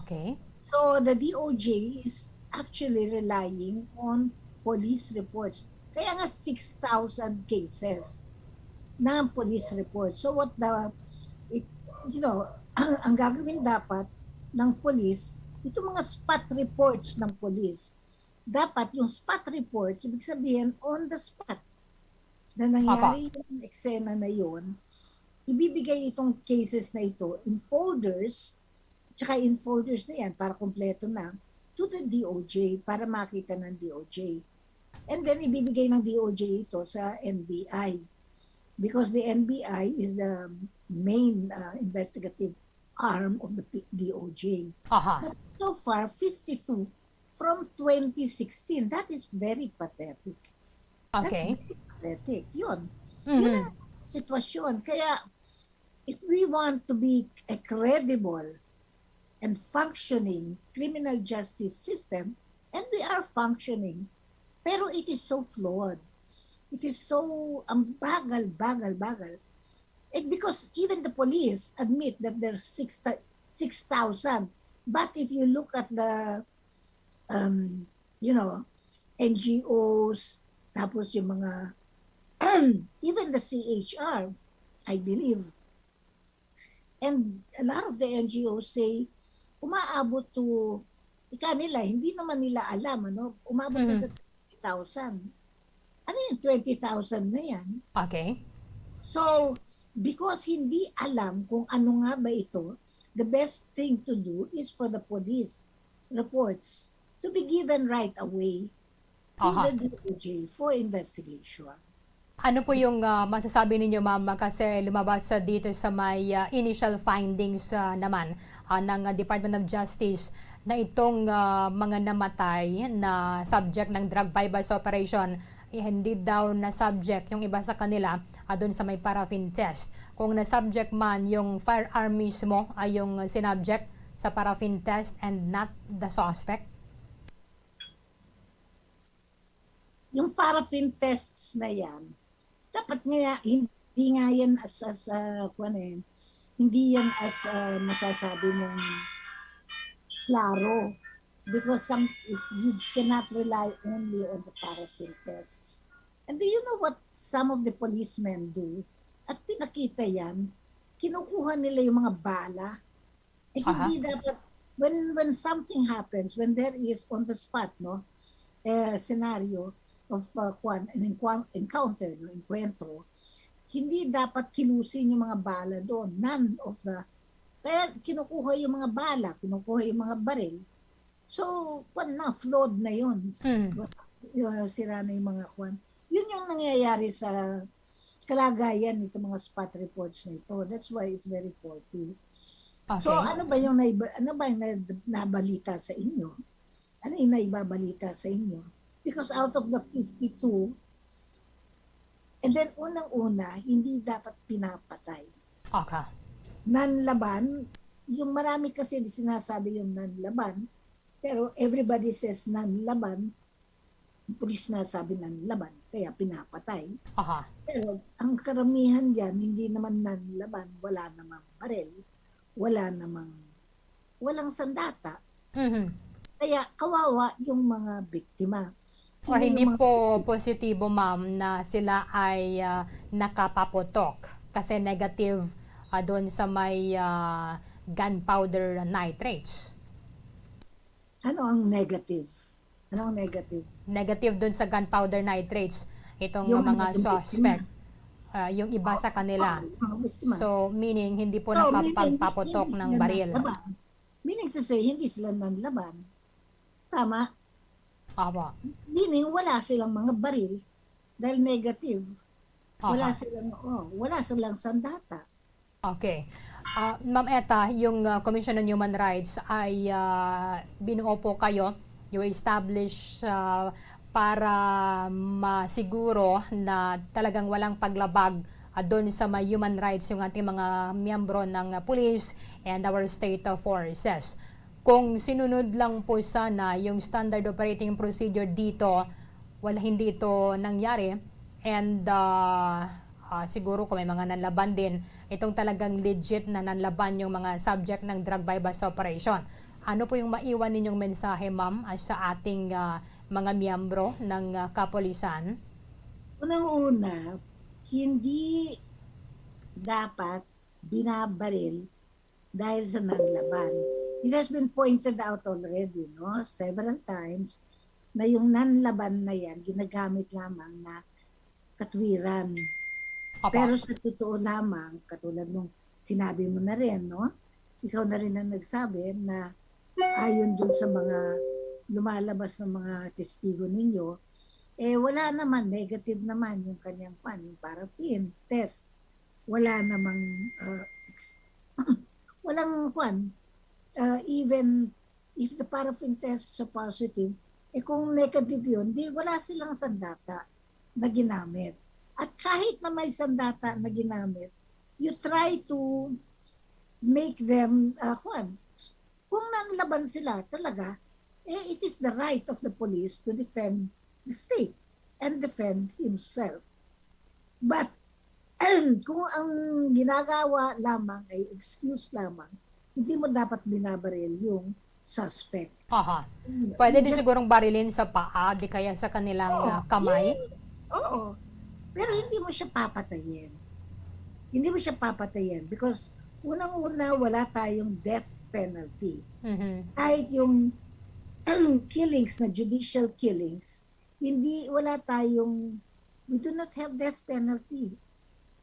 Okay. So the D O J is actually relying on police reports. Kaya nga six thousand cases na police reports. So what the, it, you know, ang gagawin dapat ng police, itong mga spot reports ng police, dapat yung spot reports, ibig sabihin on the spot na nangyari yung eksena na yon, ibibigay itong cases na ito in folders, tsaka in folders na yan para kompleto na, to the D O J para makita ng D O J. And then ibibigay ng D O J ito sa N B I because the N B I is the main uh, investigative arm of the P- D O J. Aha. But so far, fifty-two from twenty sixteen. That is very pathetic. That's Okay. very pathetic. Yun. Yun Mhm. ang sitwasyon. Kaya, if we want to be a credible and functioning criminal justice system, and we are functioning, pero it is so flawed. It is so, ang bagal, bagal, bagal. And because even the police admit that there's six, six thousand. But if you look at the, um, you know, N G Os, tapos yung mga, even the C H R, I believe. And a lot of the N G Os say, umaabot to, ika nila, hindi naman nila alam, ano, umabot na Mhm. sa twenty thousand. Ano yung twenty thousand na yan? Okay. So, because hindi alam kung ano nga ba ito, the best thing to do is for the police reports to be given right away to Aha. the D O J for investigation. Ano po yung ah, masasabi ninyo, ma'am, kasi lumabas sa dito sa may ah, initial findings ah, naman ah, ng ah, Department of Justice na itong ah, mga namatay na subject ng drug buy-bust operation, eh, hindi daw na subject yung iba sa kanila ah, doon sa may paraffin test. Kung na subject man yung firearm mismo ay yung sinubject sa paraffin test and not the suspect? Yung paraffin tests na yan, dapat nga hindi nga yan as, as uh, kuwan eh, hindi yan as uh, masasabi mong klaro because some, you cannot rely only on the paraffin tests. And do you know what some of the policemen do? At pinakita yan, kinukuha nila yung mga bala. Eh, Aha. Hindi dapat, when when something happens, when there is on the spot, no, eh, scenario of uh, kwan, an encoun- encounter, no, encuentro, hindi dapat kilusin yung mga bala doon. None of the, kaya kinukuha yung mga bala, kinukuha yung mga baril. So, kwan na, flawed na yun. Hmm. Yung, sira na yung mga kwan. Yun yung nangyayari sa kalagayan nito mga spot reports na ito. That's why it's very faulty. So, Okay. ano ba yung naiba, ano ba yung na- nabalita sa inyo? Ano yung naibabalita sa inyo? Because out of the fifty-two, and then unang-una, hindi dapat pinapatay. Okay. Nanlaban, yung marami kasi sinasabi yung nanlaban, pero everybody says nanlaban, ang pulis na sabi nanlaban, kaya pinapatay. Aha. Pero ang karamihan dyan, hindi naman nanlaban, wala namang baril, wala namang, walang sandata. Mhm. Kaya kawawa yung mga biktima. Or Sino hindi yung mga po positibo, ma'am, na sila ay ah, nakapaputok kasi negative ah, doon sa may ah, gunpowder nitrates. Ano ang negative? Ano ang negative? Negative doon sa gunpowder nitrates itong Yung mga mga biktima. suspect. Ah, yung iba sa kanila. Oh, mga biktima. So, meaning hindi po So, meaning, nakapagpaputok hindi ng sila baril. nanlaban. Meaning to say, hindi sila nanlaban. Tama? Opo. Meaning, wala silang mga baril dahil negative. Wala Aha. silang, oh, wala silang sandata. Okay. Ah, Ma'am Etta, yung ah, Commission on Human Rights ay ah, binuo po kayo, you were established ah, para masiguro na talagang walang paglabag ah, doon sa may human rights yung ating mga miyembro ng ah, police and our state ah, forces. Kung sinunod lang po sana yung standard operating procedure dito, wala, hindi ito nangyari. And ah, ah, siguro kung may mga nanlaban din, itong talagang legit na nanlaban yung mga subject ng drug buy-bust operation. Ano po yung maiwan ninyong mensahe, ma'am, ah, sa ating, ah, mga miyembro ng, ah, kapulisan? Unang-una, hindi dapat binabaril dahil sa nanlaban. It has been pointed out already, no, several times na yung nanlaban na yan ginagamit lamang na katwiran. Opo. Pero sa totoo lamang, katulad nung sinabi mo na rin, no? Ikaw na rin ang nagsabi na ayon dun sa mga lumalabas ng mga testigo ninyo, eh wala naman, negative naman yung kanyang pan, yung paraffin test. Wala namang, uh, ex- walang kwan, uh, even if the paraffin tests are positive, eh kung negative yun, di wala silang sandata na ginamit. At kahit na may sandata na ginamit, you try to make them, uh, kwan, kung nanlaban sila talaga, eh it is the right of the police to defend the state and defend himself. But kung ang ginagawa lamang ay excuse lamang, hindi mo dapat binabaril yung suspect. Aha. Mm, Pwede you din just- sigurong barilin sa paa, di kaya sa kanilang Oo, ah, kamay. eh, oo. Pero hindi mo siya papatayin. Hindi mo siya papatayin because unang-una wala tayong death penalty. Mhm. Kahit yung killings na judicial killings, hindi, wala tayong, we do not have death penalty.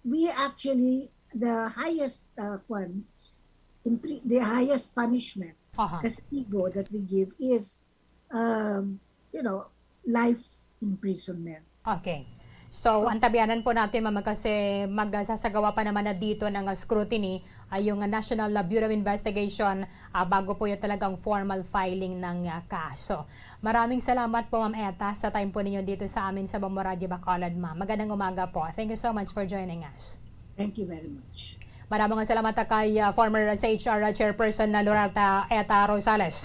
We actually, the highest, uh, kwan, impri- the highest punishment, Aha. castigo that we give is, um, you know, life imprisonment. Okay. So, antabayanan po natin, ma'am, kasi magsasagawa pa naman na dito ng ah, scrutiny ay yung ah, National ah, Bureau of Investigation ah, bago po yung talagang formal filing ng ah, kaso. Maraming salamat po, Ma'am Eta, sa time po ninyo dito sa amin sa Bombo Radyo Bacolod, ma'am. Magandang umaga po. Thank you so much for joining us. Thank you very much. Maraming salamat kay ah, former C H R chairperson na Loretta Eta Rosales.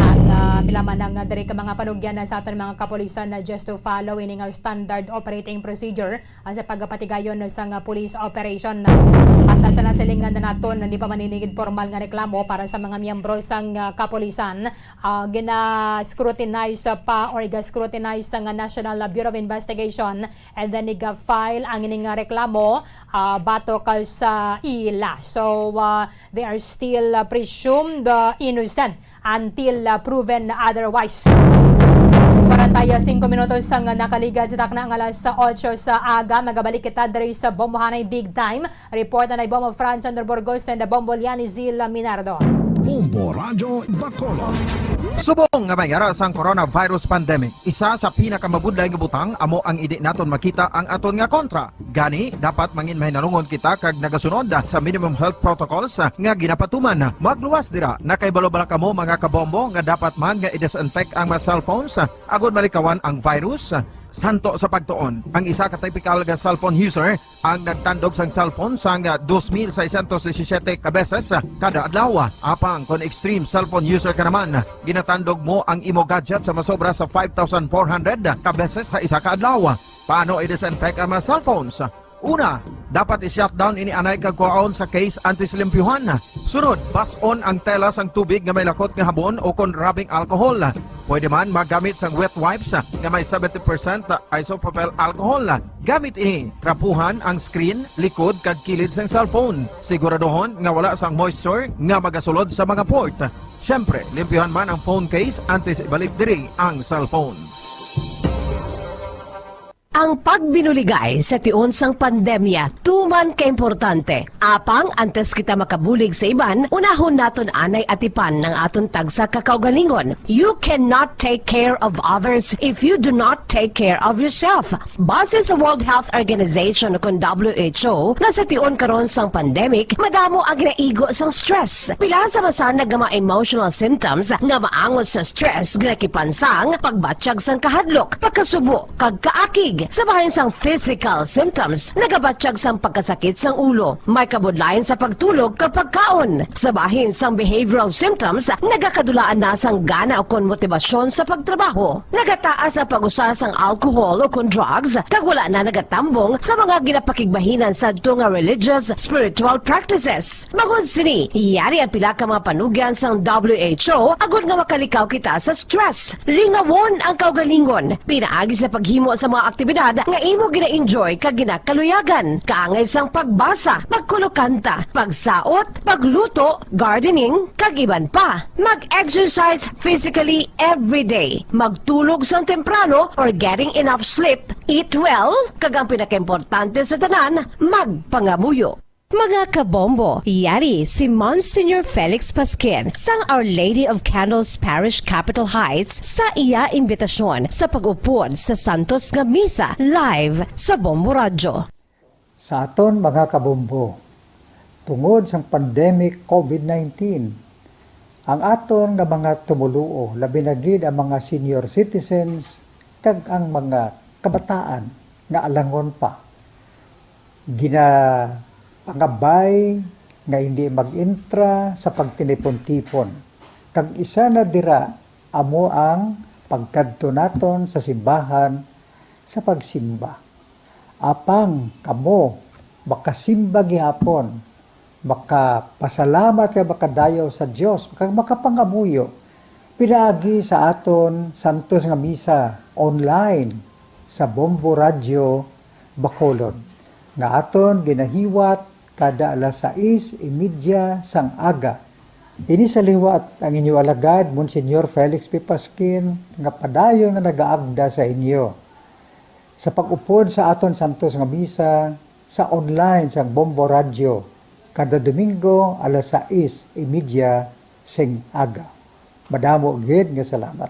Ang uh, pilaman ng ah, diri ka mga panugyan na sa aton mga kapulisan na just to follow ining ah, standard operating procedure ah, sa pagpatigayon sang ah, police operation. At ah, sa nasilingan na naton, hindi pa maninigid formal nga reklamo para sa mga miyembro sang ah, kapulisan. Ah, gina-scrutinize pa or iga-scrutinize sang ah, National Bureau of Investigation, and then iga-file ang ining ah, reklamo ah, batok ah, sa ila. So, ah, they are still ah, presumed ah, innocent until ah, proven otherwise. Kwarenta y singko minutos ang nakaligad sa takna nga alas otso sa aga. Magabalik kita diri sa Bombohanay Big Time. Report na ni Bombo Franz Andrew Burgos and Bombo Liani Zil Minardo. Bombo Radyo Bacolod. Subong nga may ara sang coronavirus pandemic, isa sa pinakamabudlay nga butang amo ang indi naton makita ang aton nga kontra. Gani, dapat mangin mahinalungon kita kag nagasunod sa minimum health protocols nga ginapatuman. Magluwas dira, nakahibalo bala kamo, mga kabombo, nga dapat man nga i-disinfect ang mga cellphones agud malikawan ang virus? Santo sa pagtuon, ang isa ka typical nga cellphone user ang nagtandog sang cellphone sang dos mil seiscientos disisiete ka beses kada adlaw. Apang kon extreme cellphone user ka naman, ginatandog mo ang imo gadget sa masobra sa five thousand four hundred ka beses sa isa ka adlaw. Paano i-disinfect ang mga cellphones? Una, dapat i-shutdown ini anay kag kuhaon sa case antes limpyuhan. Sunod, bas-on ang tela sang tubig nga may lakot nga habon o kon rubbing alcohol. Pwede man magamit sang wet wipes nga may seventy percent isopropyl alcohol. Gamit ini, trapuhan ang screen, likod kag kilid sang cellphone. Siguraduhon nga wala sang moisture nga magasulod sa mga port. Siyempre, limpyuhan man ang phone case antes ibalik diri ang cellphone. Ang pagbinuligay sa tion sang pandemya tuman ka importante. Apang antes kita makabulig sa iban, unahon naton anay atipan ang aton tagsa ka kaugalingon. You cannot take care of others if you do not take care of yourself. Base sa World Health Organization o kon W H O, nga sa tion karon sang pandemic, madamo ang ginaigo sang stress. Pila sa masanag nga mga emotional symptoms nga maangot sa stress ginakipan sang pagbatyag sang kahadlok, pagkasubo, kag kaakig. Sa bahin sang physical symptoms, nagabatyag sang pagkasakit sang ulo, may kabudlayan sa pagtulog kag pagkaon. Sa bahin sang behavioral symptoms, nagakadulaan na sang gana ukon motibasyon sa pagtrabaho. Nagataas ang pag-usa sang alcohol ukon drugs, kag wala na nagatambong sa mga ginapakigbahinan sadto nga religious, spiritual practices. Bangod sini, yari ang pila ka mga panugyan sang W H O agod nga makalikaw kita sa stress. Lingawon ang kaugalingon pinaagi sa paghimo sa mga aktibidad nga imo gina-enjoy kag ginakaluyagan, kaangay sang pagbasa, pagkulokanta, pagsaot, pagluto, gardening, kag iban pa. Mag-exercise physically every day. Magtulog sang temprano or getting enough sleep, eat well, kag ang pinakaimportante sa tanan, magpangamuyo. Mga kabombo, yari si Monsignor Felix Pasquin sang Our Lady of Candles Parish, Capitol Heights, sa iya imbitasyon sa pag-upod sa santos nga misa live sa Bombo Radyo. Sa aton mga kabombo, tungod sang pandemic COVID nineteen, ang aton nga mga tumoluo, labi na gid ang mga senior citizens kag ang mga kabataan nga alangon pa, ginapangabay nga hindi mag-entra sa pagtinipon-tipon. Kag isa na dira amo ang pagkadto naton sa simbahan sa pagsimba. Apang kamo makasimba gihapon, makapasalamat kag makadayaw sa Dios, kag makapangamuyo pinaagi sa aton santos nga misa online sa Bombo Radyo Bacolod, nga aton ginahiwat kada alas sais y media sang aga. Ini sa liwat ang inyo alagad, Monsignor Felix P. Pasquin, nga padayon nga nagaagda sa inyo sa pag-upod sa aton santos nga misa sa online sang Bombo Radyo kada Domingo alas sais y media sing aga. Madamo gid nga salamat.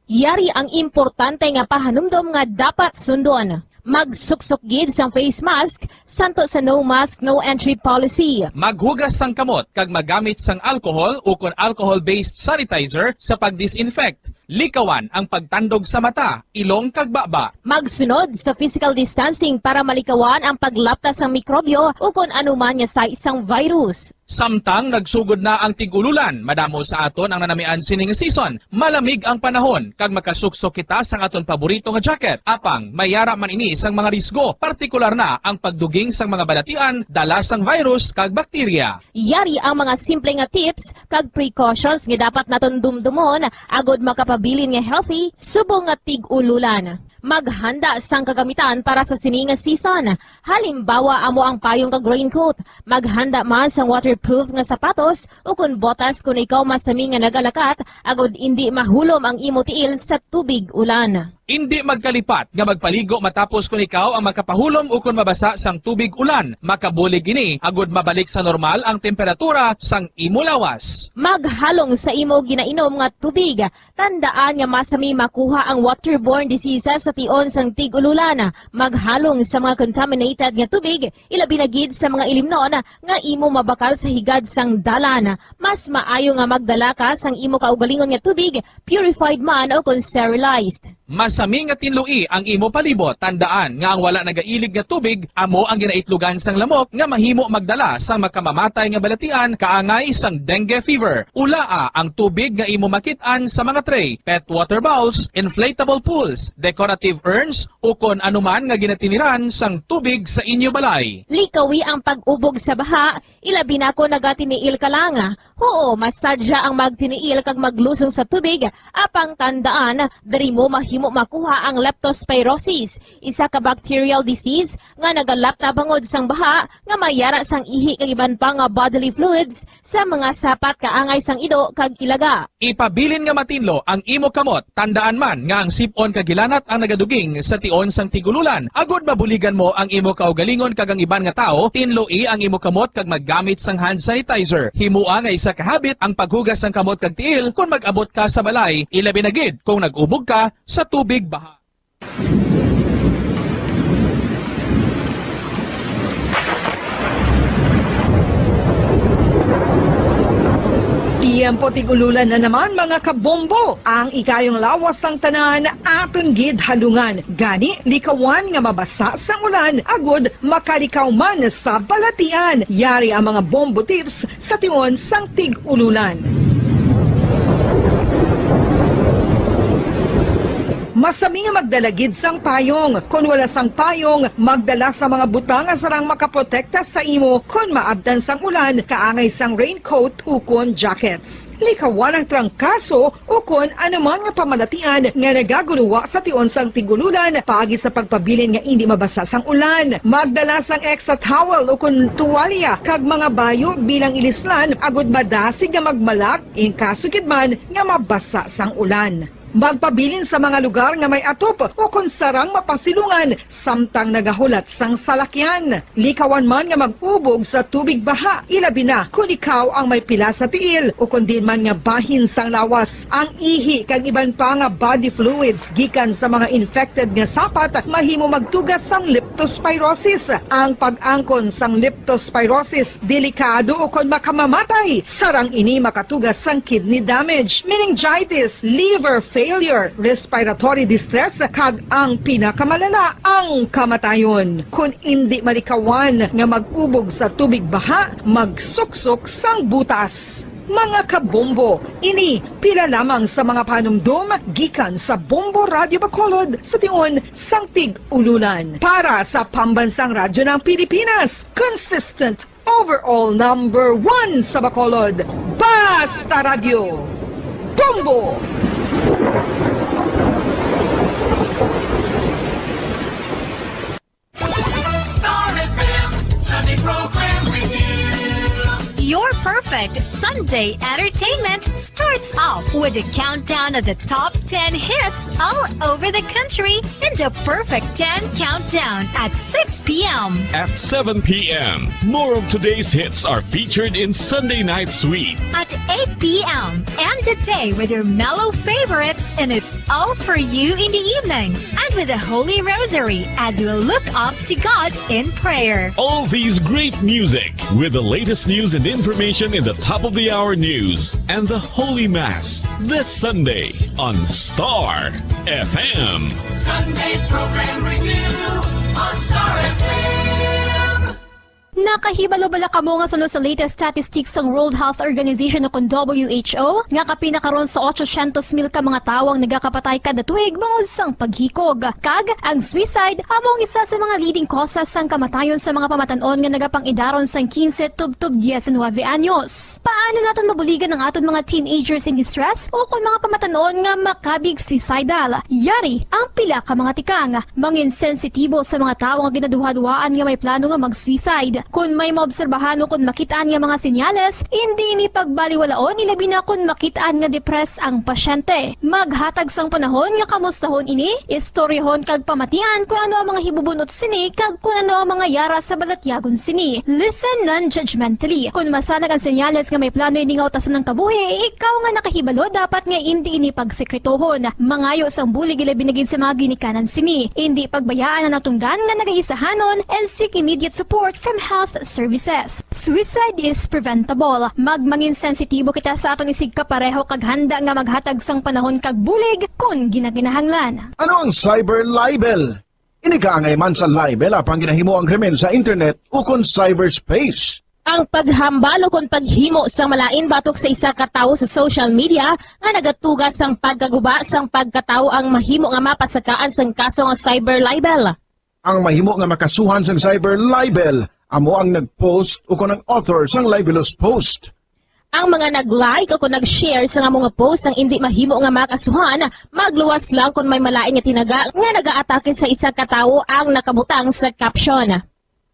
Yari ang importante nga pahanumdom nga dapat sundon. Magsuksok gid sang face mask, santo sa no mask, no entry policy. Maghugas sang kamot kag magamit sang alcohol ukon alcohol-based sanitizer sa pag-disinfect. Likawan ang pagtandog sa mata, ilong kag baba. Magsunod sa physical distancing para malikawan ang paglapta sang mikrobyo ukon anuman nga sais sang virus. Samtang nagsugod na ang tig-ululan, madamo sa aton ang nanamian sining season. Malamig ang panahon, kag makasuksok kita sang aton paborito nga jacket. Apang, may yara man ini sang mga risgo, partikular na ang pagduging sang mga balatian, dala sang virus kag bakterya. Yari ang mga simple nga tips kag precautions nga dapat naton dumdumon agod makapabilin nga healthy subong nga tig-ululan. Maghanda sang kagamitan para sa sini nga season. Halimbawa, amo ang payong kag raincoat. Maghanda man sang waterproof nga sapatos ukon botas kon ikaw masami nga nagalakat agod indi mahulom ang imo tiil sa tubig ulan. Indi magkalipat nga magpaligo matapos kon ikaw ang makapahulom ukon mabasa sang tubig ulan. Makabulig ini agod mabalik sa normal ang temperatura sang imo lawas. Maghalong sa imo ginainom nga tubig. Tandaan nga masami makuha ang waterborne diseases sa tion sang tig-ululan. Maghalong sa mga contaminated nga tubig, ilabi na gid sa mga ilimnon nga imo mabakal sa higad sang dalan. Mas maayo nga magdala ka sang imo kaugalingon nga tubig, purified man o kon sterilized. Masami nga tinloi ang imo palibot. Tandaan nga ang wala nagailig nga tubig amo ang ginaitlogan sang lamok nga mahimo magdala sang makamamatay nga balatian kaangay sang dengue fever. Ulaa ang tubig nga imo makit-an sa mga tray, pet water bowls, inflatable pools, decorative urns, ukon anuman nga ginatiniran sang tubig sa inyo balay. Likawi ang pag-ubog sa baha, ilabi na kon nagatiniil ka lang. Huo, masadya ang magtiniil kag maglusong sa tubig, apang tandaan, diri mo mahimo makuha ang leptospirosis, isa ka bacterial disease nga nagalapta bangod sang baha nga may yara sang ihi kag iban pa nga bodily fluids sa mga sapat kaangay sang ido kag ilaga. Ipabilin nga matinlo ang imo kamot. Tandaan man nga ang sip-on kag hilanat ang nagaduging sa tion sang tig-ululan. Agod mabuligan mo ang imo kaugalingon kag ang iban nga tawo, tinloi ang imo kamot kag maggamit sang hand sanitizer. Himoa nga isa ka habit ang paghugas sang kamot kag tiil kon mag-abot ka sa balay, ilabi na gid kon nag-ubog ka sa tubig baha. Tiyempo tig-ululan na naman, mga kabombo. Ang ikayong lawas sang tanan aton gid halungan. Gani, likawan nga mabasa sang ulan agud makalikaw man sa balatian. Yari ang mga bombo tips sa tion sang tig-ululan. Masami nga magdala gid sang payong. Kon wala sang payong, magdala sa mga butang nga sarang makaprotekta sa imo kon maabtan sang ulan, kaangay sang raincoat ukon jackets. Likawan ang trangkaso ukon anuman nga pamalatian nga nagaguluwa sa tion sang tig-ululan paagi sa pagpabilin nga indi mabasa sang ulan. Magdala sang extra towel ukon tuwalya kag mga bayo bilang ilislan agud madasig nga magmalak in kaso gid man nga mabasa sang ulan. Magpabilin sa mga lugar nga may atop ukon sarang mapasilungan samtang nagahulat sang salakyan. Likawan man nga mag-ubog sa tubig baha, ilabi na kon ikaw ang may pila sa tiil ukon diin man nga bahin sang lawas. Ang ihi kag iban pa nga body fluids gikan sa mga infected nga sapat mahimo magtuga sang leptospirosis. Ang pag-angkon sang leptospirosis delikado ukon makamamatay. Sarang ini makatuga sang kidney damage, meningitis, liver failure, respiratory distress, kag ang pinakamalala, ang kamatayon. Kon indi malikawan nga mag-ubog sa tubig baha, magsuksok sang butas. Mga kabombo, ini pila lamang sa mga panumdom gikan sa Bombo Radyo Bacolod sa tion sang tig-ululan. Para sa Pambansang Radyo ng Pilipinas, consistent overall number one sa Bacolod. Basta Radyo, Bombo! Star F M Sunday Program Review. Your perfect Sunday entertainment starts off with a countdown of the top ten hits all over the country in the Perfect ten Countdown at six p.m. At seven p.m., more of today's hits are featured in Sunday Night Sweet. At eight p.m., end the day with your mellow favorites, and it's all for you in the evening and with the Holy Rosary as you look up to God in prayer. All these great music with the latest news and information in the top of the hour news and the Holy Mass this Sunday on Star F M. Sunday Program Review on Star F M. Nakahibalo bala kamo nga suno sa latest statistics sang World Health Organization o kon W H O, nga kapin na karon sa otsosyentos mil ka mga tawo ang nagakapatay kada tuig bangod sang paghikog? Kag ang suicide amo ang isa sa mga leading causes sang kamatayon sa mga pamatan-on nga nagapang-idaron sang quince tubtob diecinuebe anyos. Paano naton mabuligan ang aton mga teenagers in distress o kon mga pamatan-on nga makabig suicidal? Yari ang pila ka mga tikang. Mangin sensitibo sa mga tawo nga ginaduhaduhaan nga may plano nga mag-suicide. Kon may maobserbahan o kon makit-an nga mga senyales, indi ini pagbaliwalaon, ilabi na kon makit-an nga depressed ang pasyente. Maghatag sang panahon nga kamustahon ini, istoryahon kag pamatian kon ano ang mga hibubun-ot sini kag kon ano ang mga yara sa balatyagon sini. Listen non-judgmentally. Kon masanag ang senyales nga may plano ini nga utason ang kabuhi, ikaw nga nakahibalo dapat nga indi ini pagsekretohon. Mangayo sang bulig ilabi na gid sa mga ginikanan sini. Indi pagbayaan ang natungdan nga nagaisahanon and seek immediate support from health services. Suicide is preventable. Magmangin sensitibo kita sa aton isigkapareho kag handa nga maghatag sang panahon kag bulig kon ginakinahanglan. Ano ang cyber libel? Ini kaangay man sa libel apang ginahimo ang krimen sa internet ukon cyberspace. Ang paghambal ukon paghimo sang malain batok sa isa ka tawo sa social media nga nagatuga sang pagkaguba sang pagkatawo ang mahimo nga mapasakaan sang kaso nga cyber libel. Ang mahimo nga makasuhan sang cyber libel amo ang nag-post ukon ang author sang libelous post. Ang mga nag-like ukon nag-share sang amo nga post ang indi mahimo nga makasuhan, magluwas lang kon may malain nga tinaga nga nagaatake sa isa ka tawo ang nakabutang sa caption.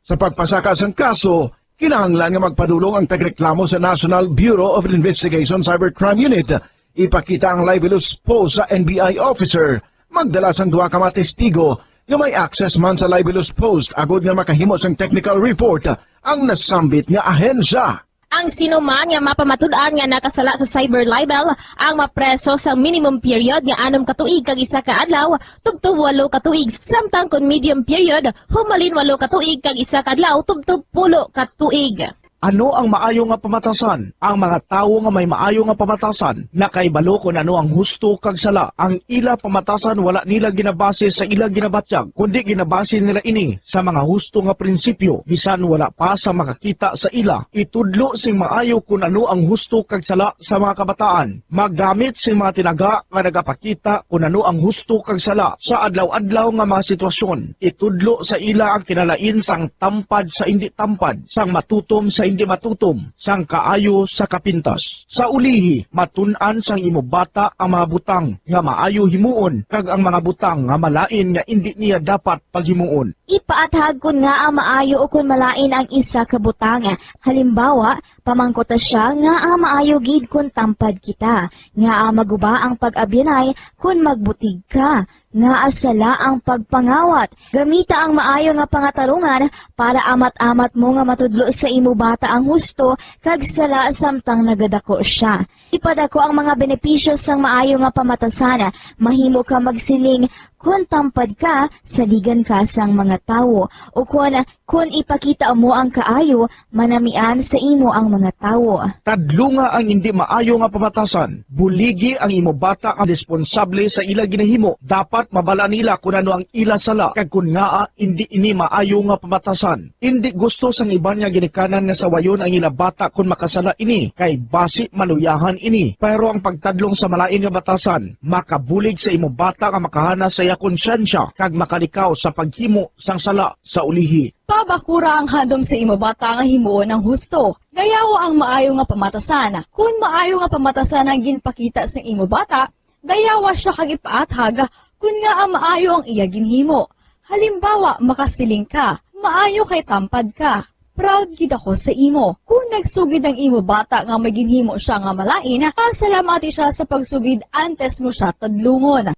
Sa pagpasaka sang kaso, kinahanglan nga magpadulong ang tagreklamo sa National Bureau of Investigation Cybercrime Unit. Ipakita ang libelous post sa N B I officer. Magdala sang duha ka mga testigo nga may access man sa libelous post agod nga makahimo sang technical report ang nasambit nga ahensya. Ang sino man nga mapamatud-an nga nakasala sa cyber libel ang mapreso sa minimum period nga anom ka tuig kag isa ka adlaw tubtob walo ka tuig, samtang kon medium period, humalin walo ka tuig kag isa ka adlaw tubtob pulo ka tuig. Ano ang maayo nga pamatasan? Ang mga tawo nga may maayo nga pamatasan nakahibalo kon ano ang husto kag sala. Ang ila pamatasan wala nila ginabase sa ila ginabatyag, kundi ginabase nila ini sa mga husto nga prinsipyo, bisan wala pa sa makakita sa ila. Itudlo sing maayo kon ano ang husto kag sala sa mga kabataan. Maggamit sing mga tinaga nga nagapakita kon ano ang husto kag sala sa adlaw-adlaw nga mga sitwasyon. Itudlo sa ila ang kinalain sang tampad sa indi tampad, sang matutom sa indi matutom, sang kaayo sa kapintas. Sa ulihi, matun-an sang imo bata ang mga butang nga maayo himuon kag ang mga butang nga malain nga indi niya dapat paghimuon. Ipaathag kon ngaa maayo ukon malain ang isa ka butang. Halimbawa, pamangkuta sia ngaa maayo gid kon tampad kita, ngaa maguba ang pag-abyanay kon magbutig ka, ngaa sala ang pagpangawat. Gamita ang maayo nga pangatarungan para amat-amat mo nga matudlo sa imo bata ang husto kag sala samtang nagadako sia. Ipadako ang mga benepisyo sang maayo nga pamatasan. Mahimo ka magsiling, "Kon tampad ka, saligan ka sang mga tawo," ukon, "Kon ipakita mo ang kaayo, manamian sa imo ang mga tawo." Tadlunga ang indi maayo nga pamatasan. Buligi ang imo bata ang responsable sa ila ginahimo. Dapat mabal-an nila kon ano ang ila sala kag kon ngaa indi ini maayo nga pamatasan. Indi gusto sang iban nga ginikanan nga sawayon ang ila bata kon makasala ini, kay basi maluyahan ini. Pero ang pagtadlong sa malain nga batasan makabulig sa imo bata nga makahana sa iya konsyensya kag makalikaw sa paghimo sang sala sa ulihi. Pabakura ang handom sa imo bata nga himuon ang husto. Gayawa ang maayo nga pamatasan. Kon maayo nga pamatasan ang ginpakita sa imo bata, gayawa sia kag ipaathag kon ngaa maayo ang iya ginhimo. Halimbawa, makasiling ka, "Maayo kay tampad ka. Proud gid ako sa imo." Kon nagsugid ang imo bata nga may ginhimo sia nga malain, pasalamati sia sa pagsugid antes mo sia tadlungon.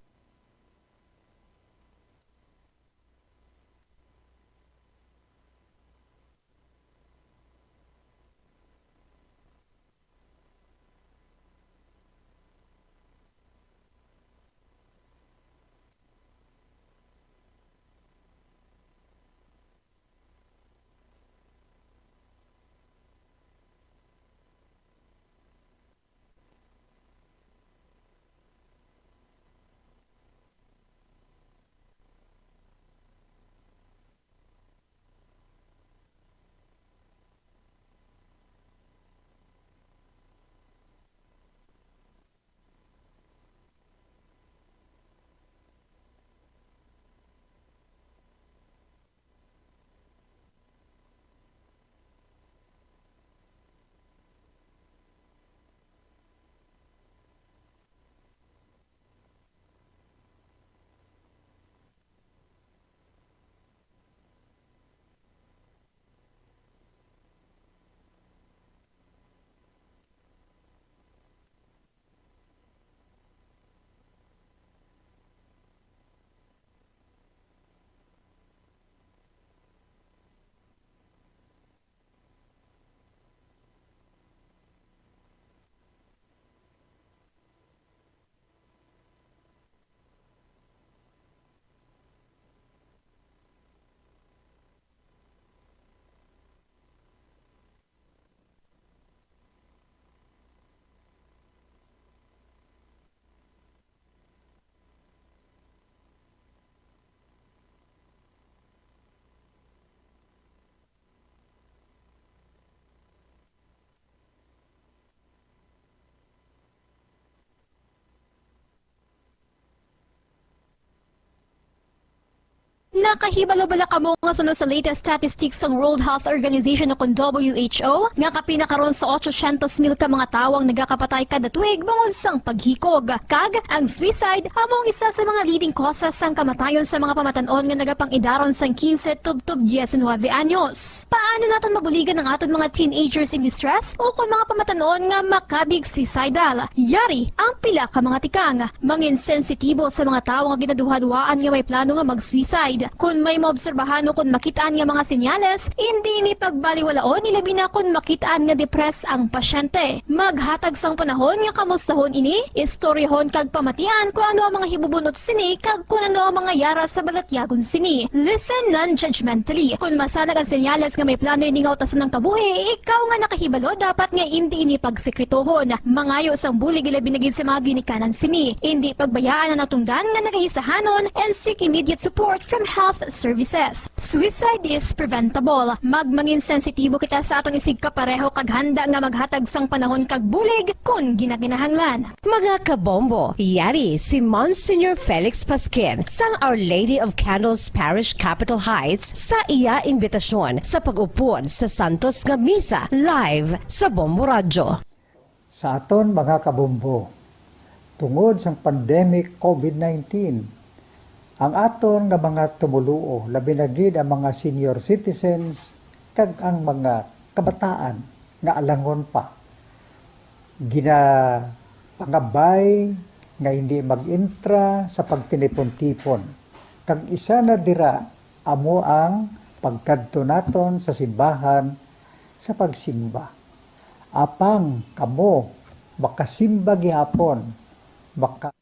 Nakahibalo bala kamo nga suno sa latest statistics sang World Health Organization o kon W H O, nga kapin na karon sa otsosyentos mil ka mga tawo ang nagakapatay kada tuig bangod sang paghikog? Kag ang suicide amo ang isa sa mga leading causes sang kamatayon sa mga pamatan-on nga nagapang-idaron sang quince tubtob diecinuebe anyos. Paano naton mabuligan ang aton mga teenagers in distress o kon mga pamatan-on nga makabig suicidal? Yari ang pila ka mga tikang. Mangin sensitibo sa mga tawo nga ginaduhaduhaan nga may plano nga mag-suicide. Kon may maobserbahan o kon makit-an nga mga senyales, indi ini pagbaliwalaon, ilabi na kon makit-an nga depressed ang pasyente. Maghatag sang panahon nga kamustahon ini, istoryahon kag pamatian kon ano ang mga hibubunot sini kag kon ano ang mga yara sa balatyagon sini. Listen non-judgmentally. Kon masanag ang senyales nga may plano ini nga utason ang kabuhi, ikaw nga nakahibalo dapat nga indi ini pagsekretohon. Mangayo sang bulig, ilabi na gid sa mga ginikanan sini. Indi pagbayaan ang natungdan nga nagaisahanon and seek immediate support from health services. Suicide is preventable. Magmangin sensitibo kita sa aton isigkapareho kag handa nga maghatag sang panahon kag bulig kon ginakinahanglan. Mga kabombo, yari si Monsignor Felix Pasquin sang Our Lady of Candles Parish, Capitol Heights, sa iya imbitasyon sa pag-upod sa santos nga misa live sa Bombo Radyo. Sa aton mga kabombo, tungod sang pandemic covid nineteen, ang aton nga mga tumoluo, labi na gid ang mga senior citizens kag ang mga kabataan nga alangon pa, ginapangabay nga hindi mag-entra sa pagtinipon-tipon, kag isa na dira amo ang pagkadto naton sa simbahan sa pagsimba. Apang kamo makasimba gihapon, maka-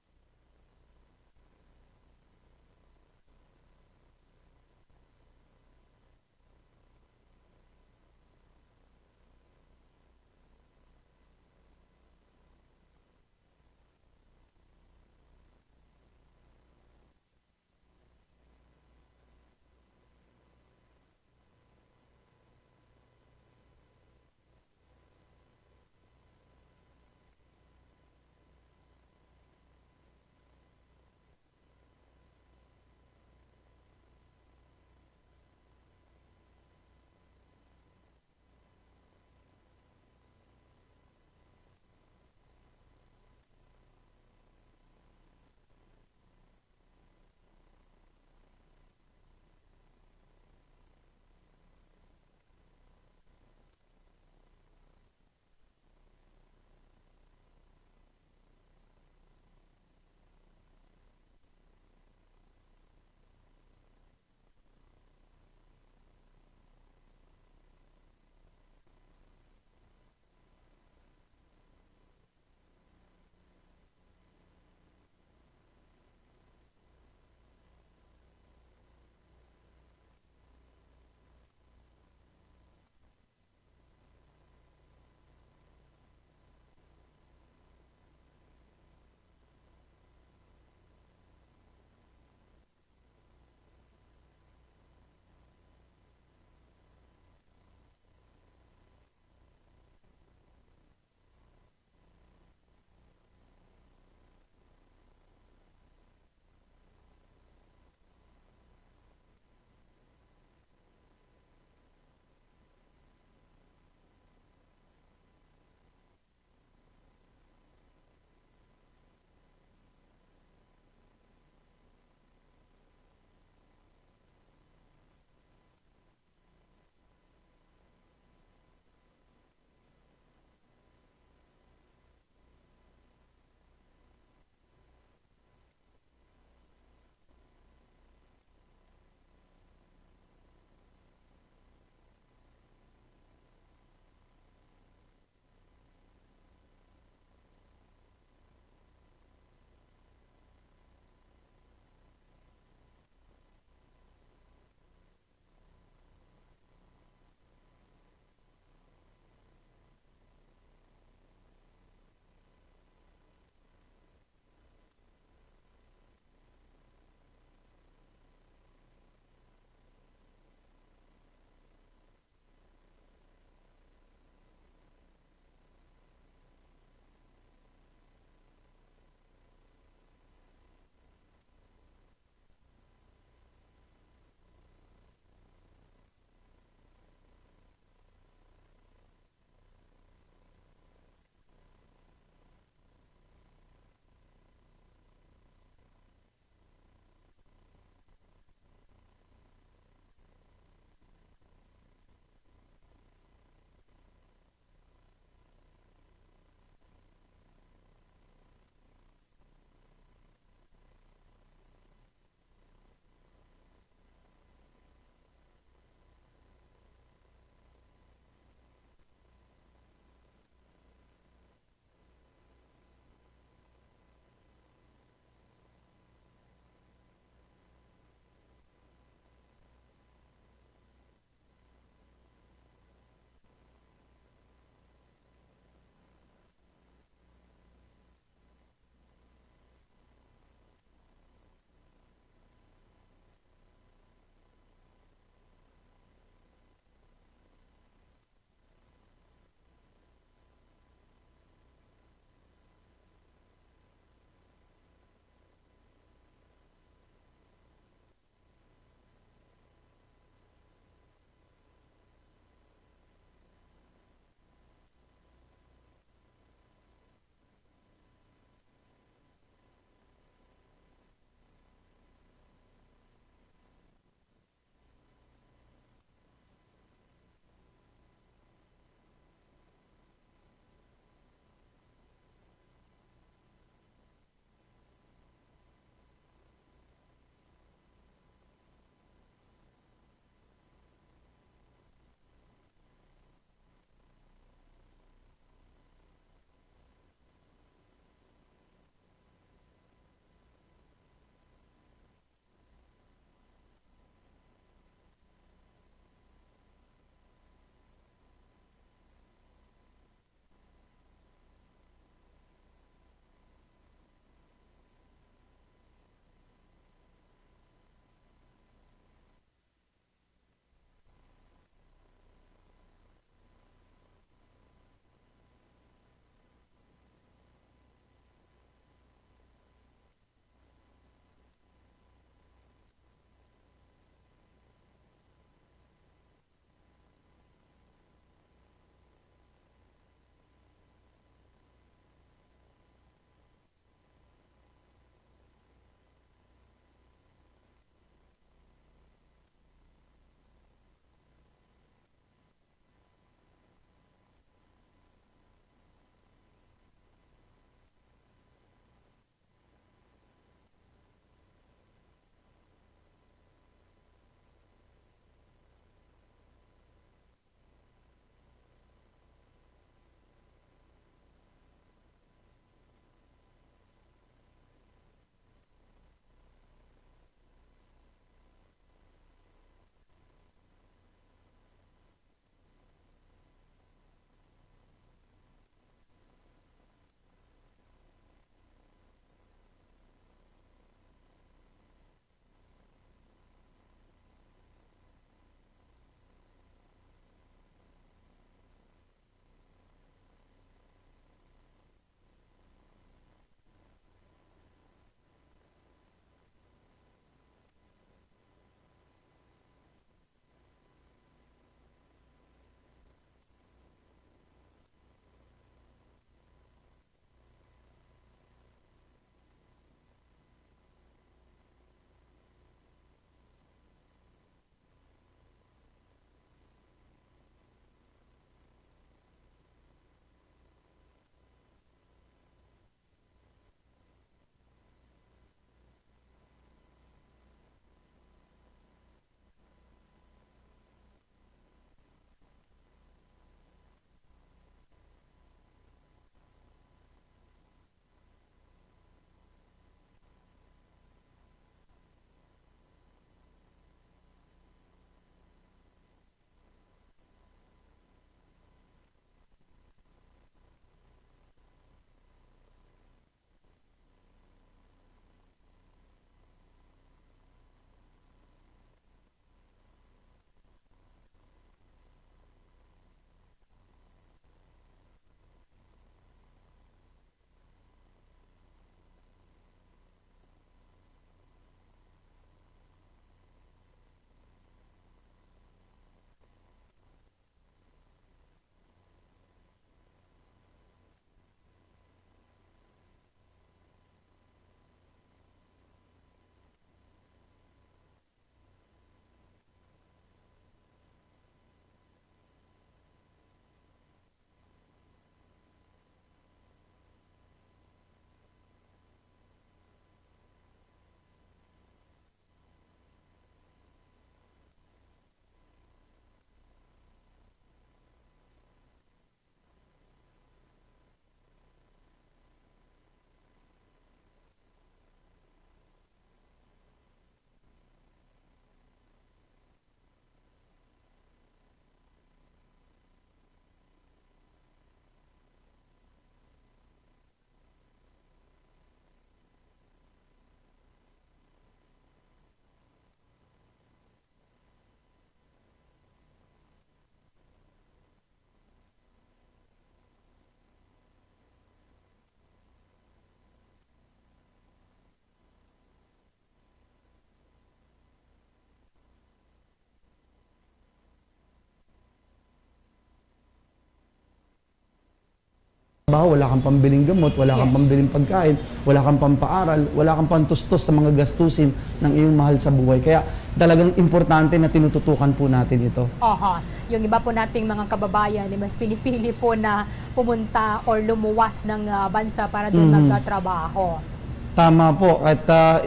trabaho, wala kang pambiling gamot, wala kang Yes. pambiling pagkain, wala kang pampaaral, wala kang pantustos sa mga gastusin ng iyong mahal sa buhay. Kaya talagang importante na tinututukan po natin ito. Aha. Yung iba po nating mga kababayan, eh, mas pinipili po na pumunta or lumuwas ng, ah, bansa para doon Mhm. magkatrabaho. Tama po. At, ah,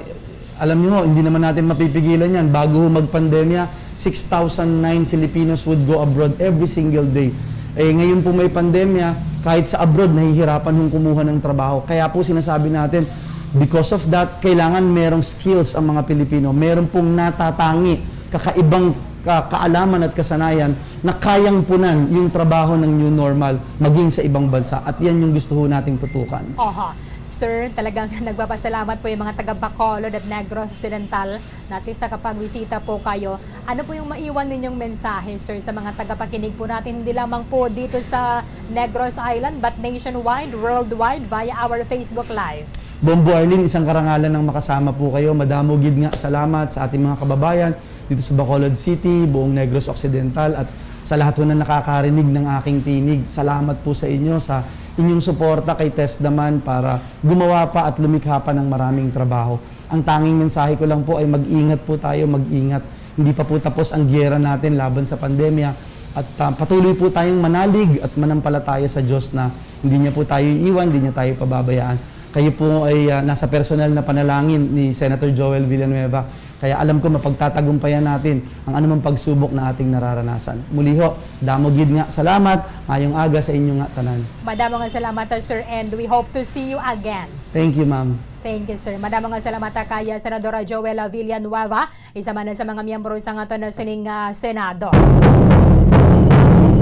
alam niyo ho, hindi naman natin mapipigilan yan. Bago ho magpandemya, six thousand nine Filipinos would go abroad every single day. Eh, ngayon po may pandemya, kahit sa abroad, nahihirapan hong kumuha ng trabaho. Kaya po sinasabi natin, because of that, kailangan merong skills ang mga Pilipino. Meron pong natatangi, kakaibang ka-, kaalaman at kasanayan na kayang punan yung trabaho ng new normal, maging sa ibang bansa. At yan yung gusto ho nating tutukan. Oho. Sir, talagang nagpapasalamat po yung mga taga Bacolod at Negros Occidental na at least nakapagwisita po kayo. Ano po yung maiwan ninyong mensahe, sir, sa mga tagapakinig po natin, hindi lamang po dito sa Negros Island, but nationwide, worldwide, via our Facebook Live? Bombo Arlene, isang karangalan ang makasama po kayo. Madamo gid nga salamat sa ating mga kababayan dito sa Bacolod City, buong Negros Occidental, at sa lahat ho na nakakarinig ng aking tinig. Salamat po sa inyo, sa inyong suporta kay Test Daman para gumawa pa at lumikha pa ng maraming trabaho. Ang tanging mensahe ko lang po ay mag-ingat po tayo, mag-ingat. Hindi pa po tapos ang giyera natin laban sa pandemya at, ah, patuloy po tayong manalig at manampalataya sa Diyos na hindi niya po tayo iiwan, hindi niya tayo pababayaan. Kayo po ay, ah, nasa personal na panalangin ni Senator Joel Villanueva. Kaya alam ko mapagtatagumpayan natin ang anumang pagsubok na ating nararanasan. Muli ho, damo gid nga salamat, mayong aga sa inyo nga tanan. Madamo nga salamat, sir, and we hope to see you again. Thank you, ma'am. Thank you, sir. Madamo nga salamat kay Senadora Joel Villanueva, isa man sa mga miyembro sang aton sining, ah, Senado.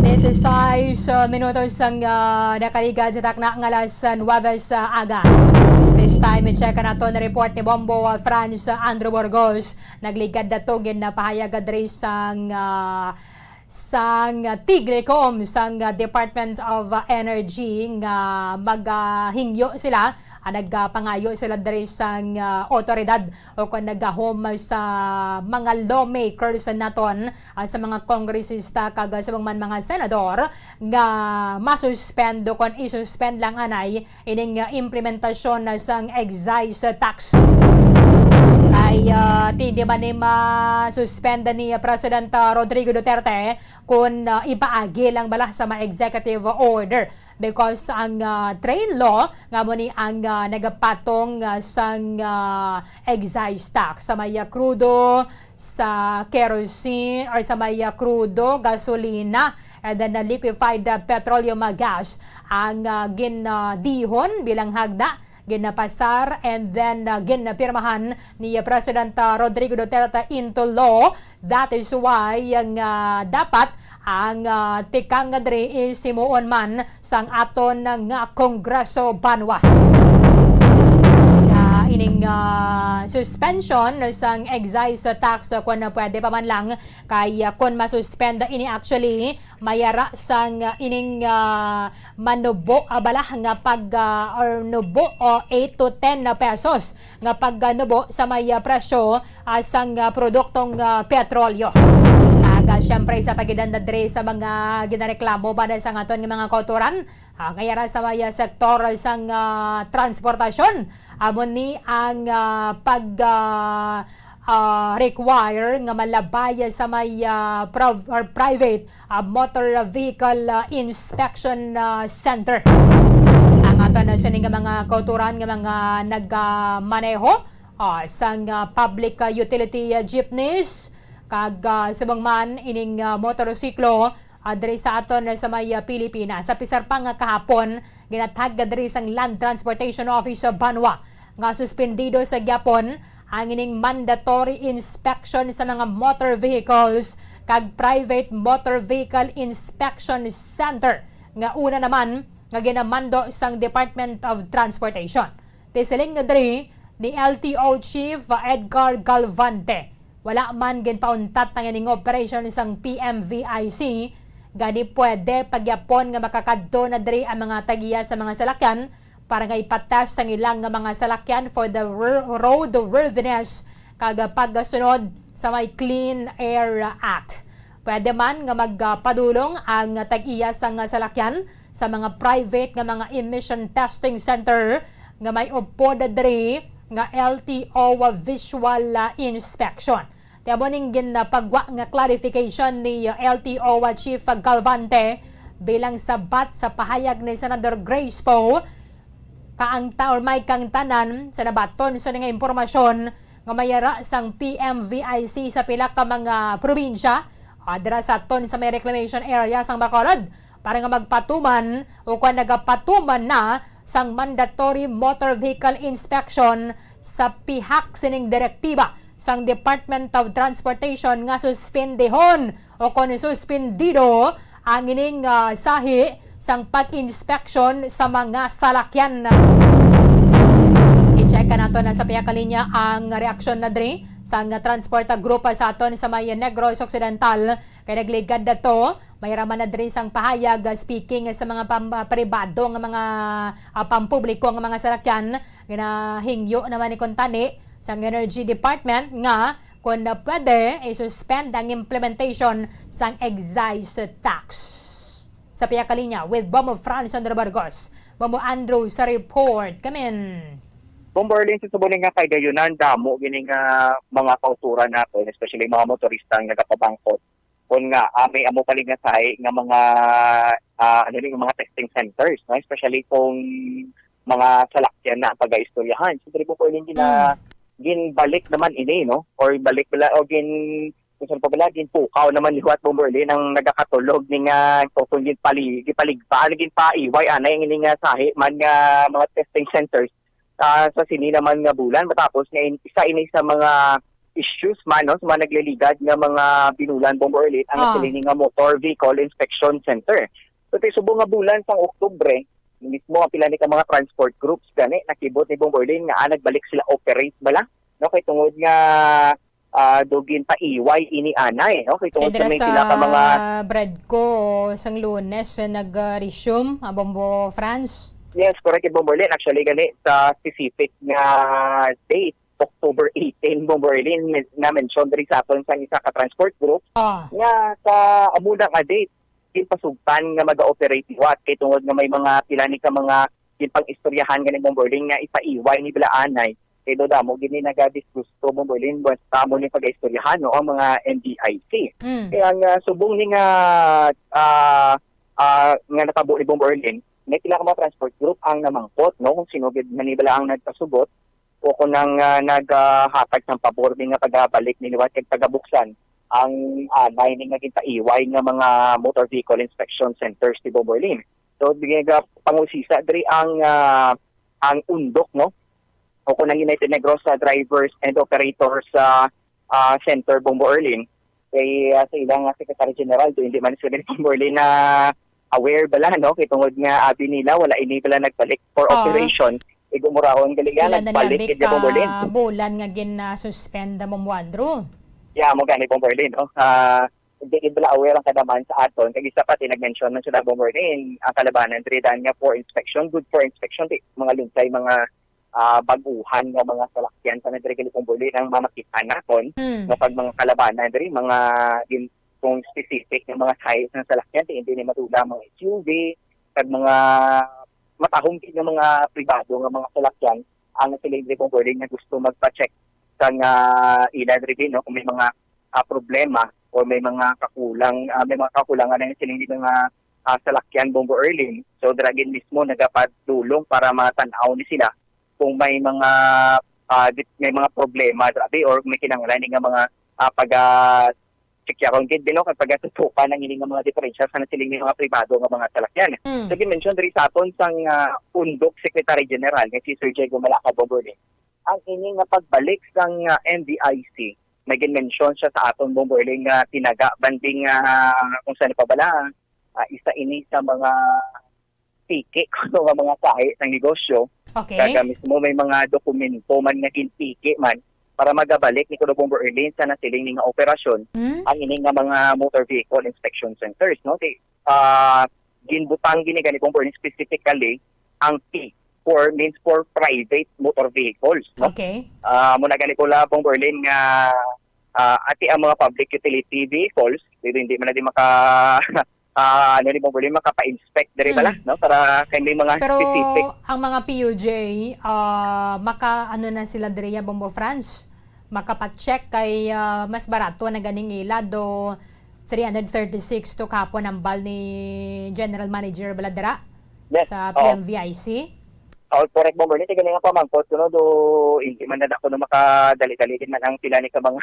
Disisais, ah, minutos ang, ah, nakaligad sa takna nga alas nuwebe sa aga. This time, i-check naton report ni Bombo, ah, Franz, ah, Andrew Burgos. Nagligad na to, ginapahayag diri sang, ah, sang Tiglicom, sang Department of Energy nga magahingyo sila, ah, nagpangayo sila diri sang, ah, awtoridad o kon nagahom sa mga lawmakers naton, ah, sa mga kongresista kag sa mga man mga senador nga masuspend o kon isuspend lang anay ining, ah, implementasyon na sang excise tax. Kay, ah, hindi man ni ma-suspend ni President, ah, Rodrigo Duterte kung, ah, ipaagi lang bala sa mga executive order, because ang, ah, trade law nga mo ni ang, ah, nagapatong, ah, sang, ah, excise tax sa may, ah, krudo, sa kerosene, or sa may, ah, krudo, gasolina, and then, ah, liquefied, ah, petroleum, ah, gas ang, ah, ginadihon bilang hagda, ginapasar, and then, ah, ginapirmahan ni President, ah, Rodrigo Duterte into law. That is why ang, ah, dapat ang, ah, tikang nga diri is himuon man sang aton nga Kongreso banwa. Nga ining, ah, suspension sang excise tax, ah, kung pwede pa man lang, kay, ah, kung masuspend ini, actually, mayara sang, ah, ining, ah, manubo, ah, bala nga pag, ah, or nubo o eight to ten na pesos nga pagnubo sa may, ah, presyo, ah, sang, ah, produktong, ah, petrolyo. Kag, ah, syempre, sa pagidanda diri sa mga ginareklamo ba na sa aton nga mga kautoran, ah, kaya ra sa may, ah, sektor sang, ah, transportasyon, amo ni ang, ah, pag, ah, ah, require nga malabay sa may, ah, prov-, or private, ah, motor vehicle, ah, inspection, ah, center. Ang aton na sini nga mga kautoran nga mga nagamaneho, ah, sang, ah, public, ah, utility, ah, jeepneys, kag, ah, subong man ining, ah, motorsiklo, ah, diri sa aton, ah, sa may, ah, Pilipinas. Sa pisar pa nga kahapon, ginatag diri sang Land Transportation Office sa banwa nga suspendido sa gyapon ang ining mandatory inspection sa mga motor vehicles kag private motor vehicle inspection center nga una naman nga ginamando sang Department of Transportation. Ti siling diri ni L T O Chief Edgar Galvante, wala man ginpauntat ang ining operasyon sang P M V I C, gani pwede pagyapon nga makakadto na diri ang mga tagiya sa mga salakyan para nga ipatest ang ilang nga mga salakyan for the ro-, roadworthiness kag pagsunod sa may Clean Air Act. Pwede man nga magpadulong ang tag-iya sang salakyan sa mga private nga mga emission testing center nga may upod diri nga L T O visual, ah, inspection. Ti amo ning ginpagwa nga clarification ni, ah, L T O Chief Galvante bilang sabat sa pahayag ni Senador Grace Poe, kaangta or may kaangtanan sa nabaton sa nga impormasyon nga may yara sang P M V I C sa pila ka mga probinsya, ah, dira sa aton sa may reclamation area sang Bacolod para nga magpatuman o kung nagapatuman na sang mandatory motor vehicle inspection sa pihak sining direktiba sang Department of Transportation nga suspendehon o kon suspendido ang ining, ah, sahi sang pag-inspeksyon sa mga salakyan. I-check ka nato na sa pihak linya ang reaksyon na diri sang transport group sa aton sa may Negros Occidental kay nagligad na to. May raman na diri sang pahayag, ah, speaking sa mga pam-, ah, pribado nga mga, ah, pampubliko nga mga salakyan. Ginahingyo naman ni kuntani sang Energy Department nga kung pwede, i-suspend ang implementation sang excise tax. Sa pihak linya with Bombo Franz Andrew Burgos, Bombo Andrew sa report. Kamin. Bombo Erlin, sa subong nga kahigayonan, damo gini nga mga kauturan naton, especially mga motorista ang nagapabangkot. Kung nga, ah, may amo pa rin nga sahi nga mga, ah, ano ni, mga testing centers, no? Especially kung mga salakyan na ang pag-aistoryahan. So, diri po po yung gina-, Mm. ginbalik naman ini, no? Or balik bala, o gin-, kung saan pa bala, ginpukaw naman liwat, Bombo Erlin, ang nagakatulog ni nga, o kung ginpali-, ginpaligpa, ano, ginpaiway, anay, ang ini nga sahi man nga mga testing centers, ah, sa sini naman nga bulan, matapos nga in-, isa ini sa mga issues man, no, sa mga nagliligad nga mga binulan, Bombo Erlin, ang Ah. siling nga Motor Vehicle Inspection Center. So, ti subong nga bulan sang Oktubre, mismo ang pila ni ka mga transport groups gani, nakibot ni Bombo Erlin nga, ah, nagbalik sila operate bala, no, kay tungod nga, ah, do ginpaiway ini anay, no, kay Kay tungod sa dira may sa pila ka mga Bradco, sang Lunes, eh, nag-resume, ah, Bombo Franz? Yes, correct, Bombo Erlin. Actually, gani, sa specific nga date, October eighteen, Bombo Erlin, men-, na-mention diri sa aton sang isa ka transport group Ah. nga sa amo na nga date, ginpasugtan nga maga-operate liwat kay tungod nga may mga pila ni ka mga ginpang-istoryahan gani, Bombo Erlin, nga ipaiway ni bala anay. Kay do damo gini nagadisgusto, Bombo Erlin, basta amo ni pag-istoryahan, no, ang mga M D I C. Mm. Kaya nga, subong ni nga, ah, ah, nga natabo ni Bombo Erlin, may pila ka mga transport group ang namangkot, no, kung sino gid man ni bala ang nagpasugot o kung ang, ah, nag, ah, hatag sang pabor ni nga pagabalik ni liwat kag pagabuksan ang anay ni nga ginpaiway nga mga motor vehicle inspection centers ni Bombo Erlin. So, di nga pangusisa diri ang, ah, ang undok, no? O kung ang United Negros, ah, Drivers and Operators, ah, ah, Center, Bombo Erlin, kay, ah, sa ilang, ah, Secretary General, do hindi man sila, Bombo Erlin, na aware bala, no? Kay tungod nga abi nila, wala ini bala nagbalik for Oo. operation. Igo murahon, gali nga, Pila na nagbalik, liabig kay Bombo Erlin. ka bulan nga gin-, ah, suspend, ah, Bombo Andrew? Yeah, mo gani, Bombo Erlin, no? Ah, di gid bala aware ang kadaman sa aton. Kag isa pa, ti nag-mention man sila, Bombo Erlin, ang kalabanan, diri dan nga for inspection, good for inspection, ti mga lunsay, mga, ah, baguhan nga mga salakyan sa diri gali, Bombo Erlin, ang mamakita naton, Hmm. no, kag mga kalabanan diri, mga gin-, kung specific nga mga size ng salakyan, ti hindi ni matula mga S U V, kag mga matahom gid nga mga pribado nga mga salakyan ang sila diri, Bombo Erlin, nga gusto magpa-check sa nga ila diri, no, kung may mga, ah, problema or may mga kakulang, ah, may mga kakulangan ang siling mga, ah, salakyan, Bombo Erlin. So, dira gid mismo nagapadulong para matan-aw ni sila kung may mga, ah, di-, may mga problema, grabe, or may kinahanglan nga mga, ah, pag, ah, checkyaron gid, no, kag pagatutukan ang ini nga mga diferensya sa nasiling ni mga pribado nga mga salakyan. Mm. So, gi-mention diri sa aton sang, ah, undok Secretary General nga si Sir Diego Malacad, Bombo Erlin, ang ini nga pagbalik sang, ah, M V I C, may gin-mention siya sa aton, Bombo Erlin, nga tinaga banding, ah, kung saan pa bala, ah, isa ini sa mga piki kuno nga mga sahi sang negosyo. Okay. Kag mismo may mga dokumento man nga ginpiki man para magabalik ni kuno, Bombo Erlin, sa nasiling ni nga operasyon Hmm? ang ini nga mga motor vehicle inspection centers, no? Ti, ah, ginbutang gini gani, Bombo Erlin, specifically ang P for, means for private motor vehicles, no? Okay. Ah, muna gani pula, Bombo Erlin, nga, ah, ati ang mga public utility vehicles, Pero hindi man na di maka, ah, ano ni Bombo Lin, makapa-inspect diri bala, Mm. no? Para kay may mga Pero specific. Ang mga P U J, ah, maka ano na sila diri ya Bombo France? Makapacheck kay ah, mas barato na ganing ila do three hundred thirty-six to kapon ang bal ni General Manager Baladra Yes. sa Oo. P M V I C? Oh, correct, Bombo Lin. Kaya nga pamangkot, no, do, hindi man na ako no, makadali-dali din man ang pila ni ka mga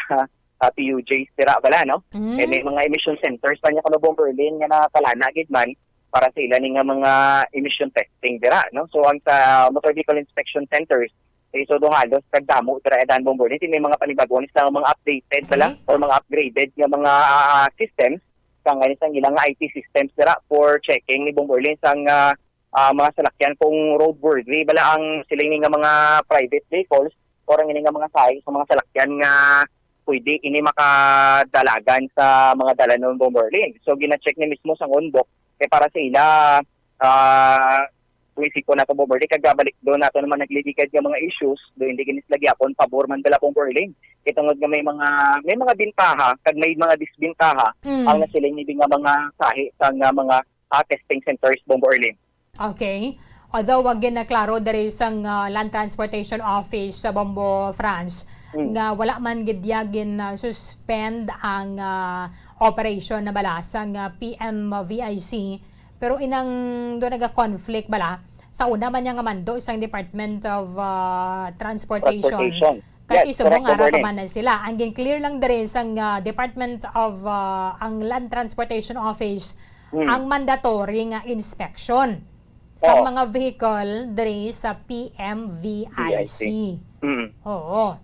ah, P U Js dira bala, no? Mm. Eh, may mga emission centers pa niya kuno, Bombo Lin, nga natalana gid man para sa ila ni nga mga emission testing dira, no? So ang sa motor vehicle inspection centers, eh, so do halos kagdamo dira, eh, dan, Bombo Lin, may mga panibagong sa mga updated bala Okay. or mga upgraded nga mga ah, systems, kang sa ilang I T systems dira for checking ni, Bombo Lin, sang ah, ah, mga salakyan kung roadworthy bala ang siling ni nga mga private vehicles or ang ini nga mga sahi sa mga salakyan nga pwede ini makadalagan sa mga dalanon, Bombo Lin. So gina-check ni mismo sang ONBOC kay para sa ila, ah, kung isipon nato, Bombo Lin, kag balik do nato naman nagliligad nga mga issues do, hindi gini sila gyapon pabor man bala, Bombo Lin. Kay tungod nga may mga may mga bintaha kag may mga disbintaha Mm. ang nasiling ni nga mga sahi sa nga mga ah, testing centers, Bombo Lin. Okay. Although wag gid na klaro diri sang ah, Land Transportation Office sa Bombo France Mm. nga wala man gid ya gin ah, suspend ang ah, operation na bala sang ah, P M V I C, pero inang do naga-conflict bala sa una man niya nga mando sang Department of ah, Transportation. Transportation. Kay Yes, subong correct, ara Bombo pa Lin. man na sila. Ang gin-clear lang diri sang ah, Department of ah, ang Land Transportation Office Hmm. ang mandatory nga inspection sa Oo. mga vehicle diri sa P M V I C. Mm. Oo.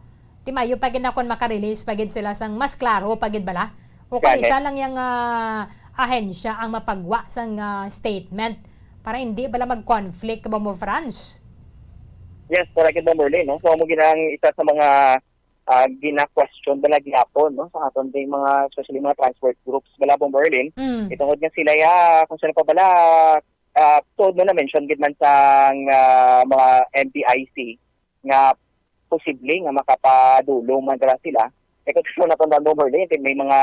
Di mayo pa gid na kon makarelease pa gid sila sang mas klaro pa gid bala. O kung Gani. isa lang yang ah, ahensya ang mapagwa sang ah, statement para hindi bala mag-conflict, Bombo France. Yes, correct, Bombo Lin, no? So amo gid ang isa sa mga ah, gina-question bala gyapon, no, sa aton ding mga, especially mga transport groups bala, Bombo Lin. Mm. Itungod nga sila ya, kung sino pa bala, ah, so na mention gid man sa ah, mga M V I C nga posible nga makapadulong man dira sila. E kung sino na tandaan, Bombo Lin, may mga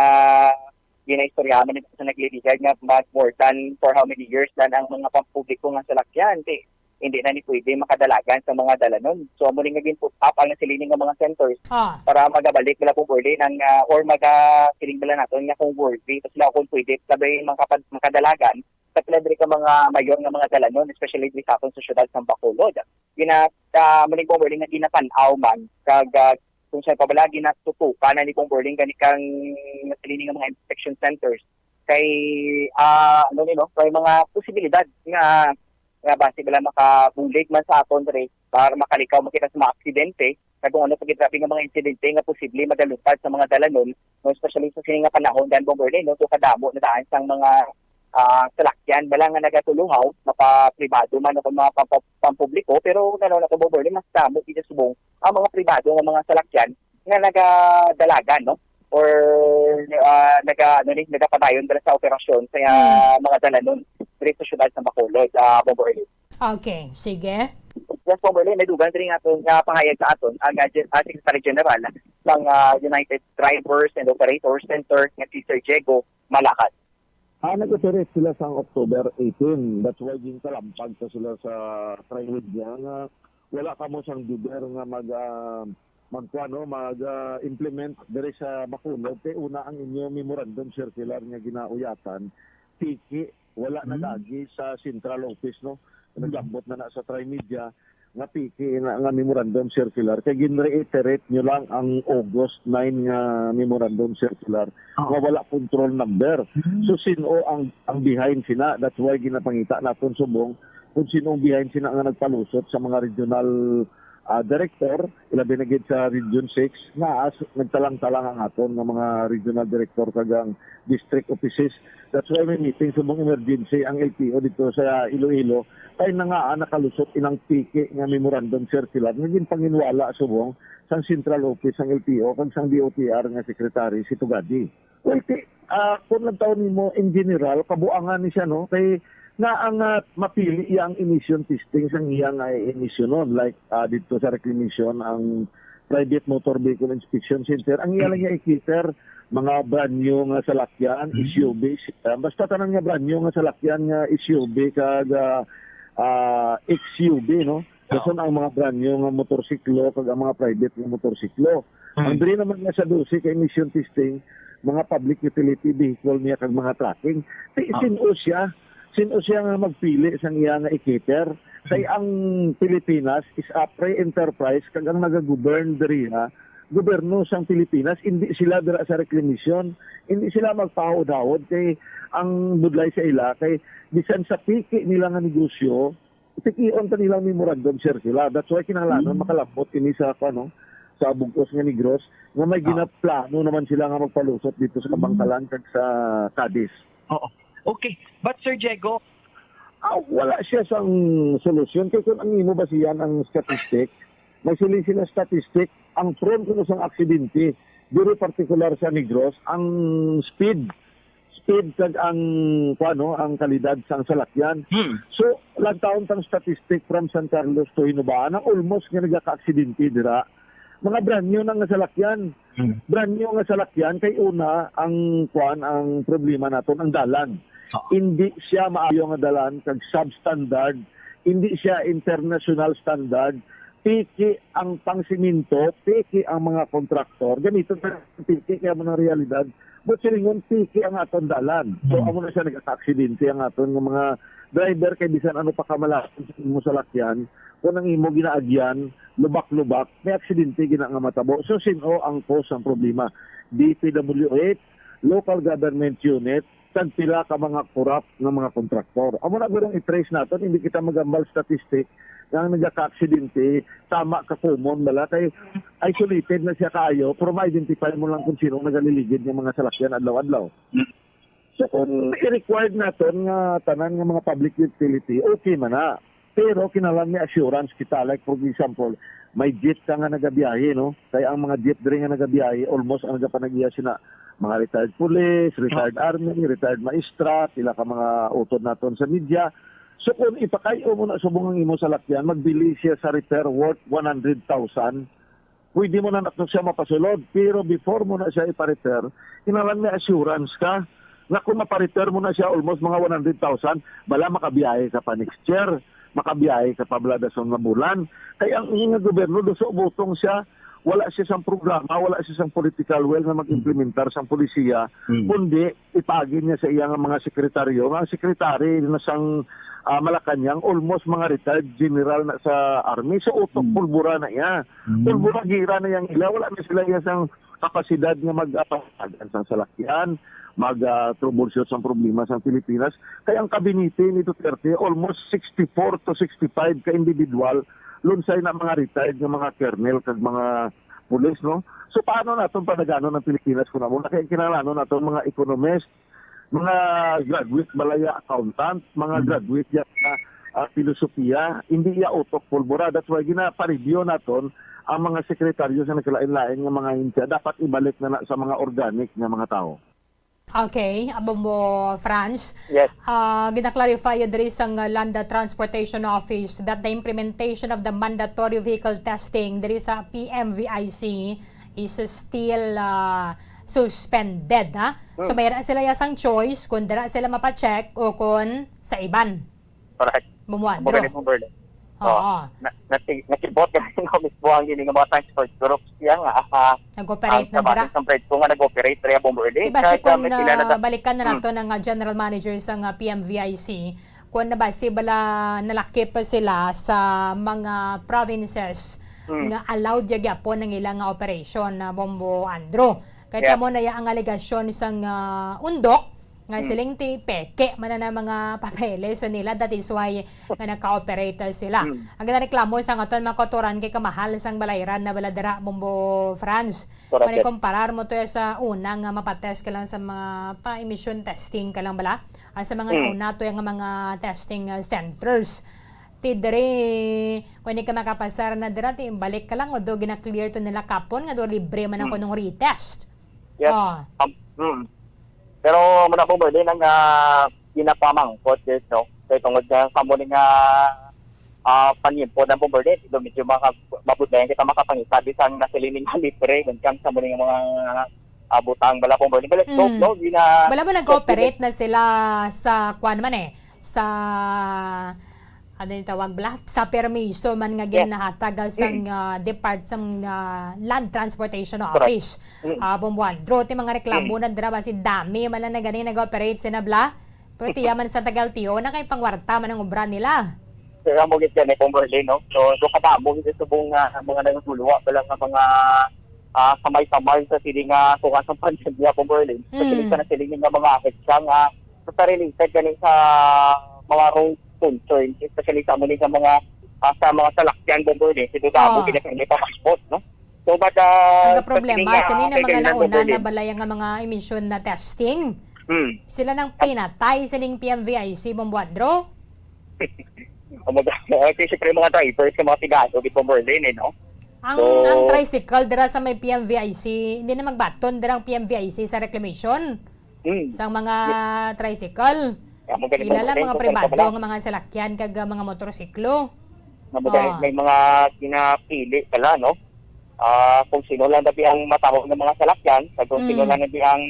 ginaistoryahan man sa nagliligad nga mag more than for how many years dan ang mga pampubliko nga salakyan. Ti, hindi na ni pwede makadalagan sa mga dalanon. So amo ni nga gin-put up ang nasiling nga mga centers Ah. Para magabalik nila kung worthy nang ah, or maga siling nila naton nga kung worthy, tapos sila kung pwede sabi makapad makadalagan sa pila diri ka mga mayor nga mga dalanon, especially diri sa aton sa syudad sa Bacolod. Gina uh, muli kung worthy nga ginatan-aw man kag ah, kung sa pabala ginatutukan na ni kung worthy gani kang siling nga mga inspection centers kay ah ano ni, no, may mga posibilidad nga nga basi bala makabulig man sa aton diri para makalikaw man kita sa mga aksidente, kag kung ano pa gid grabe nga mga insidente nga posible magalupad sa mga dalanon, no, especially sa sini nga panahon, dan, Bombo Lin, no, so kadamo na daan sang mga ah, salakyan bala nga nagatuluhaw, mapapribado man o kung mga pampa- pampubliko, pero ano na to, Bombo Lin, mas damo gid subong ang mga pribado nga mga salakyan nga nagadalagan, no, or ah, naga ano ni nagapadayon dira sa operasyon sa Mm. mga dalanon diri sa syudad sa Bacolod, ah, Bombo Lin. Okay, sige. Yes, Bombo Lin, may dugang diri nga aton nga pahayag sa aton ang ah, Gen- ah, Secretary General ng ah, United Drivers and Operators Center nga si Sir Diego Malakad. Ah, nag-operate sila sang October eighteen. That's why ginkalampag sa sila sa Tri-Media nga wala kamo sang dealer nga mag ah, magkuano, mag ah, implement diri sa Bacolod kay una ang inyo memorandum circular nga ginauyatan, tiki, wala Hmm. nag-agi sa central office, no? Naglambot na na sa Tri-Media nga tiki na nga memorandum circular kay gin-reiterate nyo lang ang August nine nga memorandum circular nga wala control number. So sino ang ang behind sina? That's why ginapangita naton subong kung sino ang behind sina nga nagpalusot sa mga regional ah, director, ilabi na gid sa Region six, nga as nagtalang-talang ang aton nga mga regional director kag ang district offices. That's why may meeting subong emergency ang L T O dito sa Iloilo. Kay na nga ah, nakalusot inang piki nga memorandum circular nga ginpanginwala subong sang central office sang L T O kag sang D O T R nga secretary si Tugadi. Well, ti, ah, kung nagtaon nimo in general, kabuangan ni siya, no? Kay na ang ah, mapili iya ang emission testing sang iya nga emisyonon. Like ah, dito sa reclamation ang Private Motor Vehicle Inspection Center. Ang iya lang niya i-cater, mga brand new nga salakyan, Mm. S U V, sedan. Basta tanan nga brand new nga salakyan nga S U V kag, ah, ah, X U V, no? Oo. Dason ang mga brand new nga motorsiklo kag ang mga private nga motorsiklo. Mm. Ang diri naman nga sa dose ka emission testing, mga public utility vehicle niya kag mga trucking. Ti-, Ah. sin-o siya? Sin-o siya nga magpili sang iya nga i-cater? Kay Mm. ang Pilipinas is a free enterprise kag ang nagagovern diri, ha, gobyerno sang Pilipinas, indi sila dira sa reclamation. Indi sila magpahawod-hawod kay ang budlay sa ila kay bisan sa piki nila nga negosyo, pikion pa nilang memorandum circular. That's why kinahanglanon Mm. makalambot ini sa, ano, sa bug-os nga Negros nga may Ah. ginaplano naman sila nga magpalusot dito sa Mm. Kabangkalan kag sa Cadiz. Oo. Okay. But, Sir Diego, Ah, wala siya sang solusyon. Kay kung ang imo basihan ang statistic, may siling sila statistic, ang prone kuno sang aksidente, diri partikular sa Negros, ang speed, speed kag ang, kuwan, no, ang kalidad sang salakyan. Hmm. So, lantawon tang statistic from San Carlos to Hinobaan, ang almost nga nagaka-aksidente dira. Mga brand new na nga salakyan. Hmm. Brand new nga salakyan, kay una, ang, kuwan, ang problema naton, ang dalan. Ah. Hindi siya maayo nga dalan, kag substandard, hindi siya international standard, piki ang pangsimento, piki ang mga kontraktor. Ganito na piki kaya mo ng realidad. But silingon, piki ang aton dalan. So, Hmm. amo na siya nagaka-aksidente ang aton nga mga driver, kay bisan ano pa kamalasan sa imo salakyan, kung ang imo ginaagyan, lubak-lubak, may aksidente gina nga matabo. So, sin-o ang cause ang problema? D P W H, local government unit, kag pila ka mga corrupt nga mga kontraktor. Amo na gurang i-trace naton, hindi kita magambal statistic nga ang nagaka-aksidente, tama ka common bala, kay isolated na siya kaayo, pero ma-identify mo lang kung sino ang nagaliligid ng mga salakyan adlaw-adlaw. So, kung i-required naton nga tanan nga mga public utility, okay man na. Pero kinahanglan may assurance kita. Like, for example, may jet ka nga nagabiyahe, no? Kaya ang mga jet diri nga nagabiyahe, almost ang nagapanag-iya sina mga retired police, retired army, retired maestra, pila ka mga utod naton sa media. So, kung ipakayo mo na subong ang imo salakyan, magbili siya sa repair worth one hundred thousand, pwede mo na nato siya mapasulod. Pero before mo na siya ipa-repair, kinahanglan may assurance ka nga kung mapa-repair mo na siya almost mga one hundred thousand, bala makabiyahe ka pa next year, makabiyahe ka pa bala dason nga bulan. Kay ang ini nga gobyerno, duso butong siya, wala siya sang programa, wala siya sang political will nga mag-implementar sang polisiya, Hmm. kundi ipaagi niya sa iya nga mga sekretaryo, nga ang sekretary na sang, ah, Malacañang, almost mga retired general na sa army. So, utok Hmm. pulbura na iya. Hmm. Pulbura gira na yang ila, wala na sila iya sang kapasidad nga mag-, ah, panagan sang salakyan, mag, ah, troubleshoot sang problema sang Pilipinas. Kay ang kabinete ni Duterte, almost sixty-four to sixty-five ka individual, lunsay na mga retired nga mga colonel kag mga pulis, no? So, paano naton panaganon ang Pilipinas kung amo na? Kay kinahanglanon naton mga economist, mga graduate balaya accountant, mga Hmm. graduate ya, ah, ah, filosofiya, hindi ya utok pulbura. That's why ginapareview naton ang mga sekretaryo sa nagkalain-lain nga mga ahensya. Dapat ibalik na na sa mga organic nga mga tawo. Okay, Bombo Franz. Yes. Ah, gina-clarify yun diri sang Landa Transportation Office that the implementation of the mandatory vehicle testing diri sa P M V I C is still, ah, suspended, ha? So, Hmm. mayroon sila yasang choice kung dira sila mapacheck o kung sa iban. Correct. Bumuan, Amo bro. Gani, Bombo Erlin. Oo. Oh, na, nati-, nakibot ka rin ko mismo ang gini nga mga transport groups yan nga, ah, Nag-operate ang na dira. Sa Proyekto nga nag-operate dira, Bombo Erlin. Di ba, kaya si kun, may kilala ah, sa balikan na Hmm. nato ng, ah, general manager sa, ah, P M V I C, kung nabasi bala nalakip pa sila sa mga provinces Hmm. nga allowed ya gyapon ang ilang, ah, operation na Bombo Andrew. Kaya Yeah. mo na ya ang alegasyon sang, ah, undok, nga Hmm. siling ti peke man na mga papeles nila, that is why nga naka-operate sila. Hmm. Ang ginareklamo sang aton mga kautoran kay kamahal sang balayran na bala dira, Bombo Franz. Correct. Kung ikumparar mo to sa una nga mapatest ka lang sa mga pa-emission testing ka lang bala, ah, sa mga Hmm. nauna to yung mga testing, ah, centers. Ti diri, kung hindi ka makapasar na dira, ti balik ka lang, although gina-clear to nila kapon nga do libre man ang Hmm. kunong retest. Yes. Oh. Um, hmm. Pero muna po, Berlin, ang, ah, pinapamangkot, yes, no? Kaya tungod sa kamo ni nga ah, panyempo na, Bomberlin. So, medyo maka-, mabudlayan kita makapangisabi sang nasiling nga libre when it comes sa muli nga mga, ah, butang bala, Bomberlin. But let's hope, Mm. no, gina-, Wala ba nag-cooperate na sila sa, kwan man eh, sa, ano yung tawag bala? Sa permiso man nga Yes. ginahatag sang, Mm. ah, depart-, sang, ah, Land Transportation Correct. Office? Mm. Ah, Bombo Andrew, ti mga reklamo Mm. na dira ba si dami man lang na gani nag-operate sina bala? Pero tiya man sa taga-L T O, na kay pangwarta man ang obra nila. Pero amo gid gani, Bomberlin, no? So, so kadamo gid subong nga mga naguguluwa pa lang nga mga, ah, kamay-kamay sa sini nga tunga sang pandemya, Bomberlin. Especially Mm. sa nasiling nga mga ahensya nga sa related gani sa mga road concern, especially sa amo ni nga mga, ah, sa mga salakyan, Bomberlin. Si damo Oh. gid ang may papaspot, no? So, but, ah, Ang problema, especially nga, sini na kay mga kailan, nauna na Bomberlin? Balay nga mga emission na testing. Hmm. Sila nang pinatay sining P M V I C, Bombo Andrew? Ang mag-, okay, siyempre, mga drivers sa mga pigado, di, Bomberlin, eh, no? Ang, So, ang tricycle dira sa may P M V I C, hindi na magbaton dira ang P M V I C sa reclamation Hmm. sang mga tricycle. Kaya mo galing Ila lang Bomberlin, mga kung saan ka pribado pala. nga mga salakyan kag, ah, mga motorsiklo. Nga mo galing, Ah. may mga ginapili pala, no? Ah, kung sino lang dabi ang matahog nga mga salakyan, kag kung sino Mm. lang dabi ang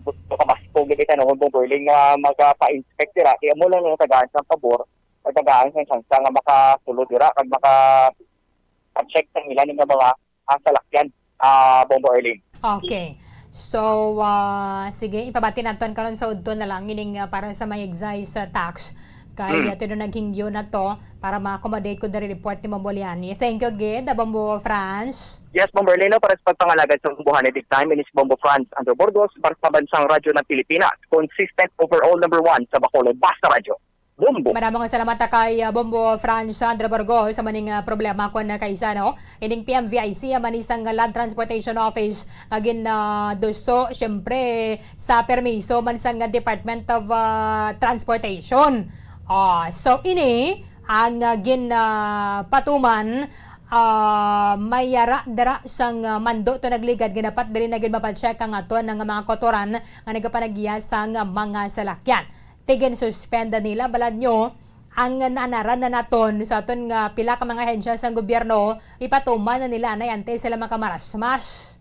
gusto ka mas kung gabi tanong kung Bomberlin nga magpa-inspect dira, kaya mo lang natagaan sang pabor, natagaan sang tsansa nga makasulod dira, kag maka-check sang ila nga mga, ah, salakyan, ah, Bombo Arlene. Okay. So, ah, sige, ipabati naton karon sa udto na lang ining, ah, para sa may excise, ah, tax. Kay, Mm. ah, tulo naghingyo na to para ma-accommodate ko diri report ni Bombo Liani. Thank you gid, ah, Bombo France. Yes, Bombo Arlene, para sa pagpangalagad sa bubuhan ni Big Time, inis Bombo France, Andrew Burgos, para sa Pambansang Radyo ng Pilipinas. Consistent overall number one sa Bacolod. Basta Radyo. Bombo. Maraming salamat ta kay, ah, Bombo France Andrew Burgos sa maning, ah, problema kon, ah, kaisa, no? Ining P M V I C, ah, man isang Land Transportation Office nga gin, ah, duso, siyempre, sa permiso man sang Department of, ah, Transportation. Ah, so, ini ang, ah, gin, ah, patuman, ah, may yara dira sang, ah, mando to nagligad nga dapat diri na gid mapacheck ang aton nga mga kotoran nga nagapanagiya sang mga salakyan. Ti ginsuspend nila, balad nyo, ang naanaran na naton sa aton nga pila ka mga ahensya sang gobyerno, ipatuman na nila anay antes sila makamarasmas.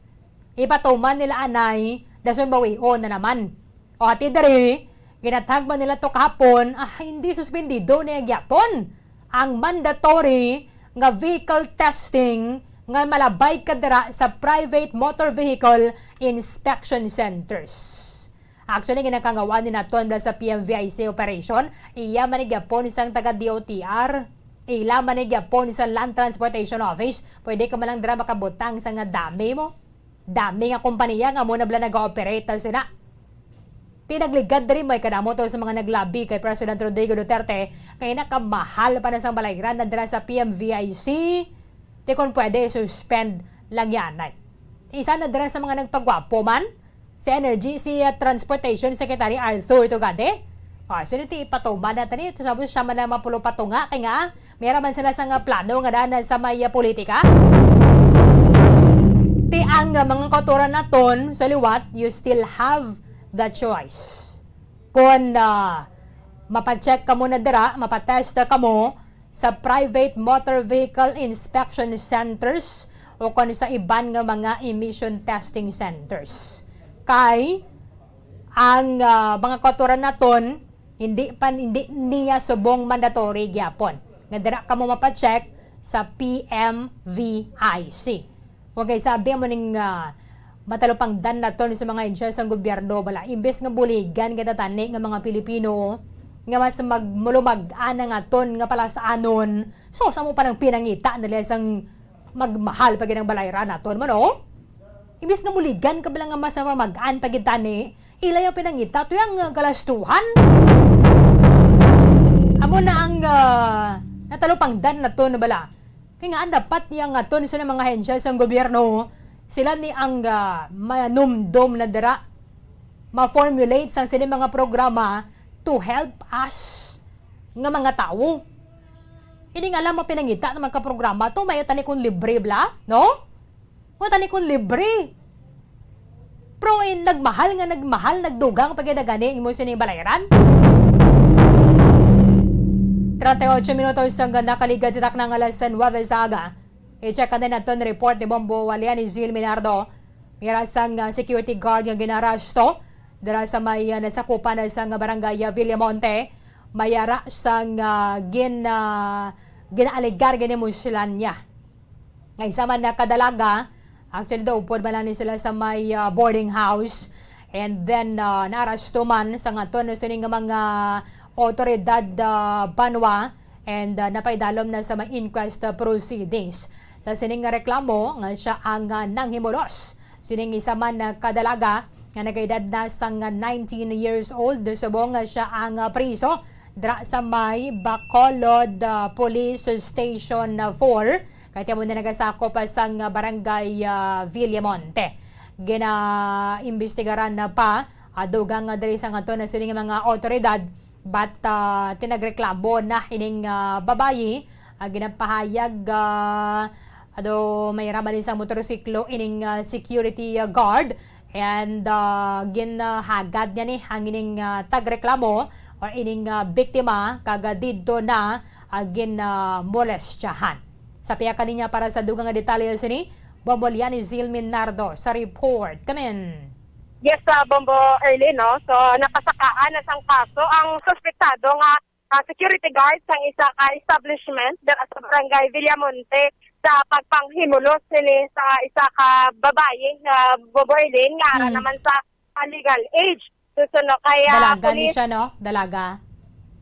Ipatuman nila anay, dason bawion na naman. O ati diri, ginatag man nila to kahapon, ah, hindi suspendido niya gyapon ang mandatory nga vehicle testing nga malabay ka dira sa private motor vehicle inspection centers. Actually, ginakangawaan ni naton bala sa P M V I C operation, iya man ni gyapon sang taga D O T R, ila man ni gyapon sa Land Transportation Office, pwede ka man lang dira makabutang sa nga dami mo. Dami nga kompanya nga amo na bala nag-ooperate sina. Ti nagligad diri may kadamo to sa mga naglabi kay President Rodrigo Duterte kay nakamahal pa na sang balayran na dira sa P M V I C. Ti kung pwede, suspend lang yan ay. Isa na dira sa mga nagpagwapo man, si Energy, si, uh, Transportation Secretary Arthur Tugade. Ah, sino ti ipatuman natin ito? Sabi siya man ang mapulo patunga, kay nga, may raman sila sa nga plano nga daan sa may, uh, politika. Ti ang, uh, mga kautoran naton sa liwat, you still have the choice. Kung, uh, mapacheck ka muna dira, mapatest ka mo, sa private motor vehicle inspection centers o kon sa iban nga mga emission testing centers. Kay ang, ah, mga kautoran naton, hindi pa, hindi niya subong mandatory gyapon nga dira kamo mapacheck sa P M V I C. Okay, sabi mo ning, ah, matalupangdan naton sa mga ahensya sang gobyerno, bala, imbes nga buligan kita tani nga mga Pilipino, nga mas mag-, malumag-an ang aton nga palasanon, so, sa mo pa nang pinangita nila sang magmahal pa gid ang balayran naton mo, no? Imbes nga buligan ka bala nga mas mamag-an pa gid tani, ila yung pinangita, to yung, ah, galastuhan. Amo na ang, ah, natalupangdan naton bala. Kay nga, ang dapat niya nga to, ni sila mga ahensya sang gobyerno, sila ni ang, ah, manumdom na dira, ma-formulate sang sila mga programa to help us nga mga tawo. Hindi nga lang mapinangita naman ka programa to, may tani kung libre bla, no? Mo tani kung libre. Pero, eh, nagmahal nga nagmahal, nagdugang pa gid gani ang imo sining balayran. Treinta y ocho minutos ang nakaligad sa taknang alas nuwebe sa aga. I-check natin aton report ni Bombo Walian ni Zil Minardo. May ara sang, ah, security guard nga ginaarasto dira sa may, ah, nasakupan na sang barangay, ah, Villamonte. May ara sang, ah, gin-, ah, ginaalegar, ginimuslan niya nga isa man na kadalaga. Actually, daw upod man lang ni sila sa may, ah, boarding house. And then, ah, naarasto man sa ngaton na sining mga otoridad, ah, banwa, and, ah, napaidalom na sa mga inquest, ah, proceedings. Sa sining nga reklamo nga siya ang, ah, nanghimulos sining isa man na kadalaga nga nagaedad na sang nineteen years old, subong nga siya ang, ah, priso dra sa may Bacolod, ah, Police Station, ah, four, kay amo na nagasakop pa sang, ah, barangay, ah, Villamonte. Ginaimbestigaran na pa, ah, dugang nga diri sa ngaton na sining mga otoridad, but, ah, tinagreklamo na ining, ah, babayi, ah, ginapahayag, ah, ado may raman sa motorsiklo ining, ah, security, ah, guard, and, ah, ginhagad niya ni ang ining, ah, tagreklamo or ining, ah, biktima, kag, ah, didto na, ah, gin, ah, molestyahan. Sa pihak kaniya para sa dugang nga detalye sini, Bombo Liani Zil Minardo sa report. Kamin. Yes, ah, Bombo Erlin, no? So, napasakaan na sang kaso ang suspetsado nga, ah, security guard sang isa ka establishment dira sa barangay Villamonte sa pagpanghimulos sini sa isa ka babayi nga, Bombo Erlin, nga ara Hmm. naman sa, ah, legal age. So, suno kay, ah, Dalaga ni police siya, no? Dalaga.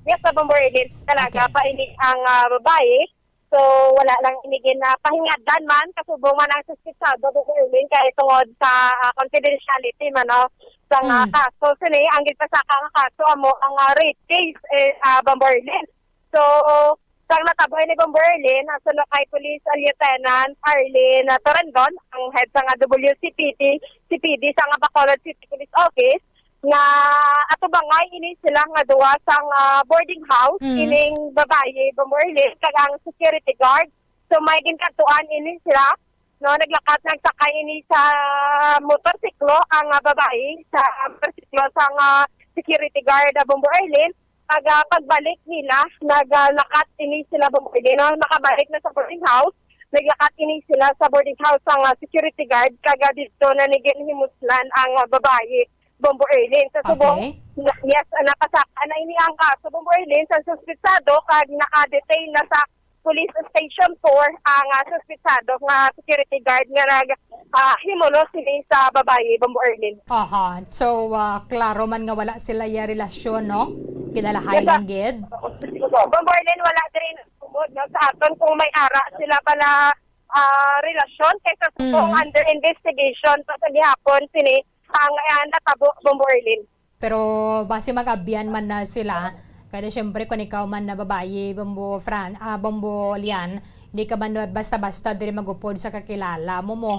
Yes, sa Bombo Erlin, dalaga Okay. pa ini ang, ah, babayi. So, wala lang ini gin, ah, pahingadlan man, kasubong man ang suspetsado, Bombo Erlin, kay tungod sa, ah, confidentiality man, no, sa nga Hmm. kaso. Sini, ang ginpasaka nga kaso amo ang, ah, rape case, eh, ah, Bombo Erlin. So, sang natabo ini, Bombo Erlin, ang suno kay Police Lieutenant Arlene Torendon, ang head sa nga W C P D, C P D sa nga Bacolod City Police Office, nga atubangay ini sila nga duha sang, ah, boarding house, Mm. ining babayi, Bombo Erlin, kag ang security guard. So, may ginkadtuan ini sila, no, naglakat, nagsakay ini sa motorsiklo ang, ah, babayi, sa motorsiklo sang, ah, security guard, ah, Bombo Erlin. Pag, ah, pagbalik nila, naglakat ini sila, Bombo Erlin, no, nakabalik na sa boarding house. Naglakat ini sila sa boarding house sang, ah, security guard, kag, ah, didto na ni ginhimuslan ang, ah, babayi, Bombo Erlin. Sa subong, Okay. na-, yes, ah, napasaka na ini ang kaso, Bombo Erlin, sa suspetsado, kag naka-detain na sa Police Station four ang, ah, suspetsado nga security guard nga nag, ah, himulos sini sa babayi, Bombo Erlin. Aha. So, ah, klaro man nga wala sila ya relasyon, no? Kilalahay Yes, lang gid. Bombo Erlin, wala diri nagtubod, no, sa aton kung may ara sila pala, ah, relasyon, kay sa Mm. kung under investigation pa sa gihapon sini ang, ah, natabo, Bombo Erlin. Pero basi mag-abyan man na sila, kaya syempre kung ikaw man na babayi, Bombo Fran, ah, Bombo Lian, hindi ka man basta-basta diri magupod sa kakilala mo mo.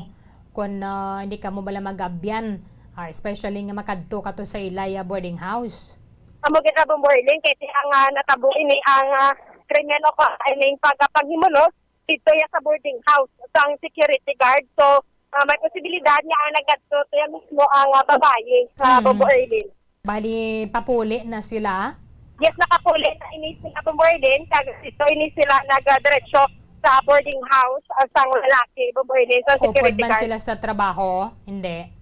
Kung, ah, hindi ka mo bala mag-abyan, ah, especially nga makadto ka to sa ilay, ah, boarding house. Amo gid, Bombo Erlin, kay ang, ah, natabo ini ang, ah, krimen o ka-, I mean, pagpanghimulos dito ya sa boarding house sang security guard. So, ah, may posibilidad nga ang nagkadto to ya mismo ang, ah, babayi sa Hmm. Bombo Erlin. Bali, papuli na sila? Yes, nakapuli na ini sila, Bombo Erlin. Kag dito ini sila nagadiretso sa boarding house, ah, sang lalaki, Bombo Erlin, sa Upod security man guard. Sila sa trabaho? Hindi.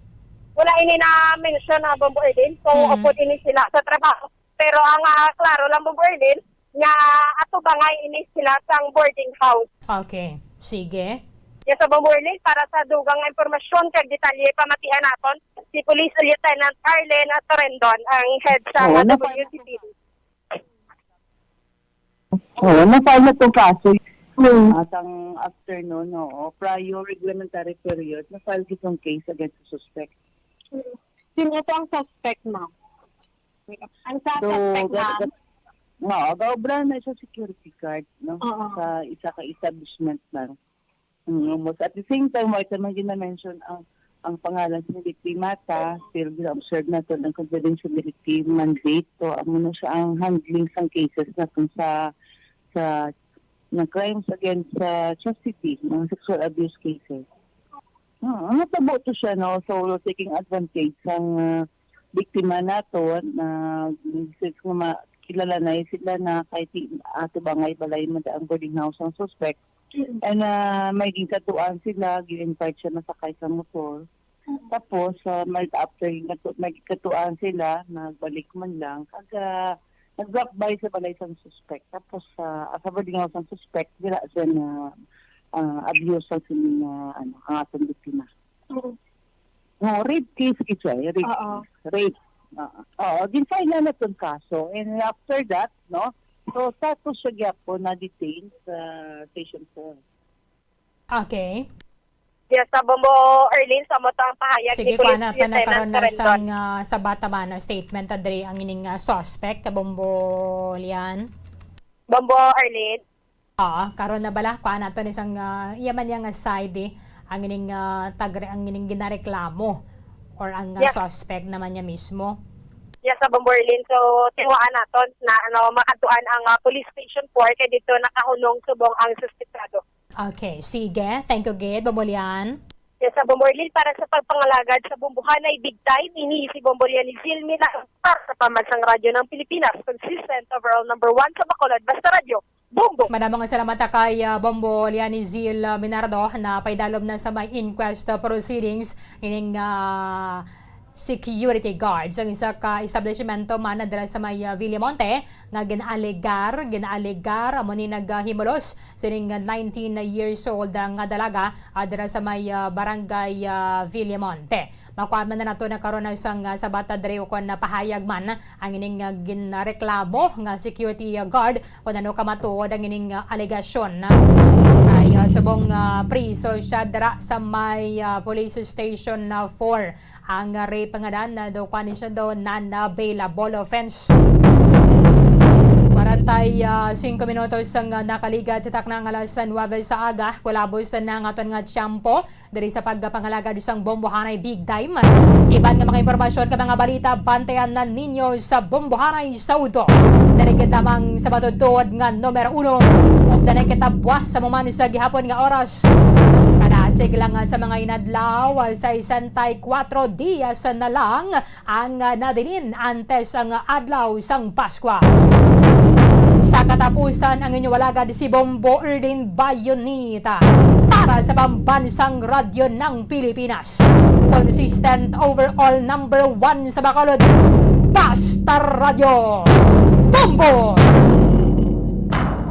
Wala ini na-mention na, Bombo Erlin, kung Mm. upod ini sila sa trabaho. Pero ang, ah, klaro lang, Bombo Erlin, nga atubangay ini sila sang boarding house. Okay. Sige. Yes, sa Bombo Erlin, para sa dugang nga impormasyon kag detalye, pamatian naton si Police Lieutenant Arlen Torendon, ang head sa Oo, napa- W C P D. Oo, na-file na tong kaso. Hmm. Ah, sang afternoon, oo. Prior reglementary period, na-file gid tong case against the suspect. Sino to ang suspect, ma'am? Ang sa So, suspect, ga-, ma'am? ga-, oo, gaobra na siya security guard, no? Oo. Sa isa ka establishment lang. Mm, almost. At the same time, wala naman gina-mention ang, ang pangalan sa biktima, ta, still gina-observe naton ang confidentiality mandate. So, amo na siya ang handling sang cases naton sa, sa, ng crimes against sa chastity, mga sexual abuse cases. Ah, ang natabo to siya, no? So, taking advantage sang, ah, biktima nato, na, since nga ma-, Kilala na sila na kay ti-, ato ba ngay balay man ang boarding house ang suspect. Mm. And, ah, may ginkatuan sila, gi-invite siya masakay sa motor. Mm. Tapos, ah, may after ginkatu-, may ginkatuan sila, nagbalik man lang. Kag, ah, nag-drop by sa balay sang suspect. Tapos, ah, sa boarding house ang suspect, dira siya na, ah, abuse ang sining, ah, ano, ang atong biktima. Oo. No, rape case gid siya, eh, rape Oo. case. Rape. Oo. Oo, gin-file na naton kaso. And after that, no, so, status siya gyapon na detained sa Station four. Okay. Yes, sa Bombo Erlin, sa mo to ang pahayag ni Sige, Police kuha na, ta na Lieutenant karon na Rendon. Sang, ah, sa bata man, ah, statement, ah, diri ang ining, ah, suspect, ah, Bombo Lian. Bombo Erlin. Ah, karon na bala, kuha naton isang, ah, iya man niya nga side, eh, ang ining, ah, tagre-, ang ining ginareklamo or ang, ah, Yes. suspect naman niya mismo. Yes, sa Bombo Erlin. So, tiwaan naton na, ano, makadtuan ang, ah, Police Station four kay dito nakahunong subong ang suspetsado. Okay, sige. Thank you, gid, Bombo Lian. Yes, sa Bombo Erlin, para sa pagpangalagad sa Bombohanay Big Time, ini si Bombo Lian ni Zilmi na para sa Pambansang Radyo ng Pilipinas, consistent overall number one sa Bacolod, Basta Radyo, Bombo! Madamo nga salamat ta kay, ah, Bombo Lian ni Zil, ah, Minardo na paidalom na sa may inquest, ah, proceedings ining, ah, security guards. Ang isa ka establishmento man na dira sa may, ah, Villamonte nga gin-alegar, gin-alegar amo ni naghimulos sining nineteen years old, ah, nga dalaga, ah, dira sa may, ah, barangay, ah, Villamonte. Makuha man na nato na karon na sang, ah, sabat, ah, diri o kon, ah, pahayag man ang ining, ah, ginreklamo nga security, ah, guard kung ano ka matuod ang ining, ah, alegasyon. Ay, ah, subong, ah, priso siya dira sa may, ah, police station, ah, four. Ang, ah, rape nga nan, ah, do kuan siya do non-bailable offense. Kwarenta y cinco minutos ang, ah, nakaligad sa takna nga alas nuebe sa aga, kulabos na ang aton nga tiyempo diri sa pagpangalagad sang Bombohanay Big Time. Iban nga mga impormasyon kag mga balita, bantayan na ninyo sa Bombohanay sa udto. Diri gid lamang sa matutuod nga numero uno. Ug danay kita buwas sa muman sa gihapon nga oras. Kadasig lang sa mga inadlaw, sesenta y cuatro dias na lang ang, ah, nabilin antes ang adlaw sang Paskwa. Sa katapusan, ang inyo alagad si Bombo Erdin Bayonita para sa Pambansang Radyo ng Pilipinas. Consistent overall number one sa Bacolod. Basta Radyo Bombo!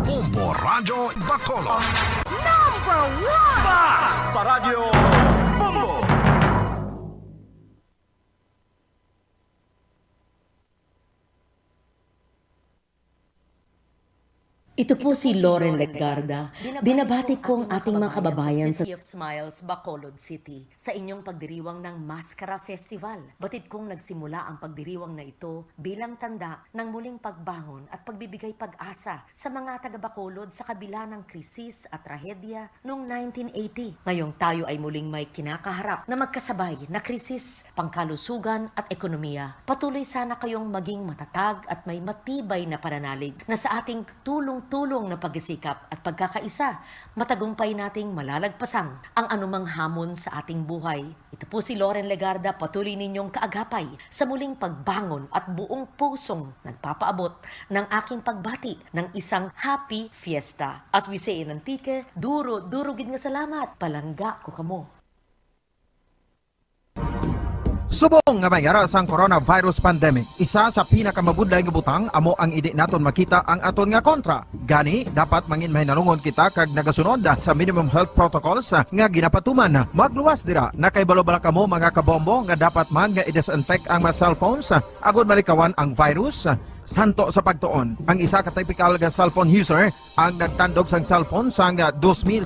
Bombo Radyo Bacolod. Number one! Basta Radyo Bombo! Ito po si Loren Legarda. Binabati ko ang ating mga kababayan sa City of Smiles, Bacolod City, sa inyong pagdiriwang ng Maskara Festival. Batid kong nagsimula ang pagdiriwang na ito bilang tanda ng muling pagbangon at pagbibigay pag-asa sa mga taga-Bacolod sa kabila ng krisis at trahedya noong nineteen eighty. Ngayong tayo ay muling may kinakaharap na magkasabay na krisis, pangkalusugan at ekonomiya, patuloy sana kayong maging matatag at may matibay na pananalig na sa ating tulong-tulong na pagsisikap at pagkakaisa, matagumpay nating malalagpasan ang anumang hamon sa ating buhay. Ito po si Loren Legarda, patuloy ninyong kaagapay sa muling pagbangon at buong pusong nagpapaabot ng aking pagbati ng isang happy fiesta. As we say in Antique, duro, duro gid nga salamat. Palangga ko kamo. Subong nga may ara sang coronavirus pandemic, isa sa pinakamabudlay nga butang amo ang indi naton makita ang aton nga kontra. Gani, dapat mangin mahinalungon kita kag nagasunod sa minimum health protocols nga ginapatuman. Magluwas dira, nakahibalo bala kamo, mga kabombo, nga dapat man nga i-disinfect ang mga cellphones agud malikawan ang virus? Santo sa pagtuon, ang isa ka typical nga cellphone user ang nagtandog sang cellphone sang dos mil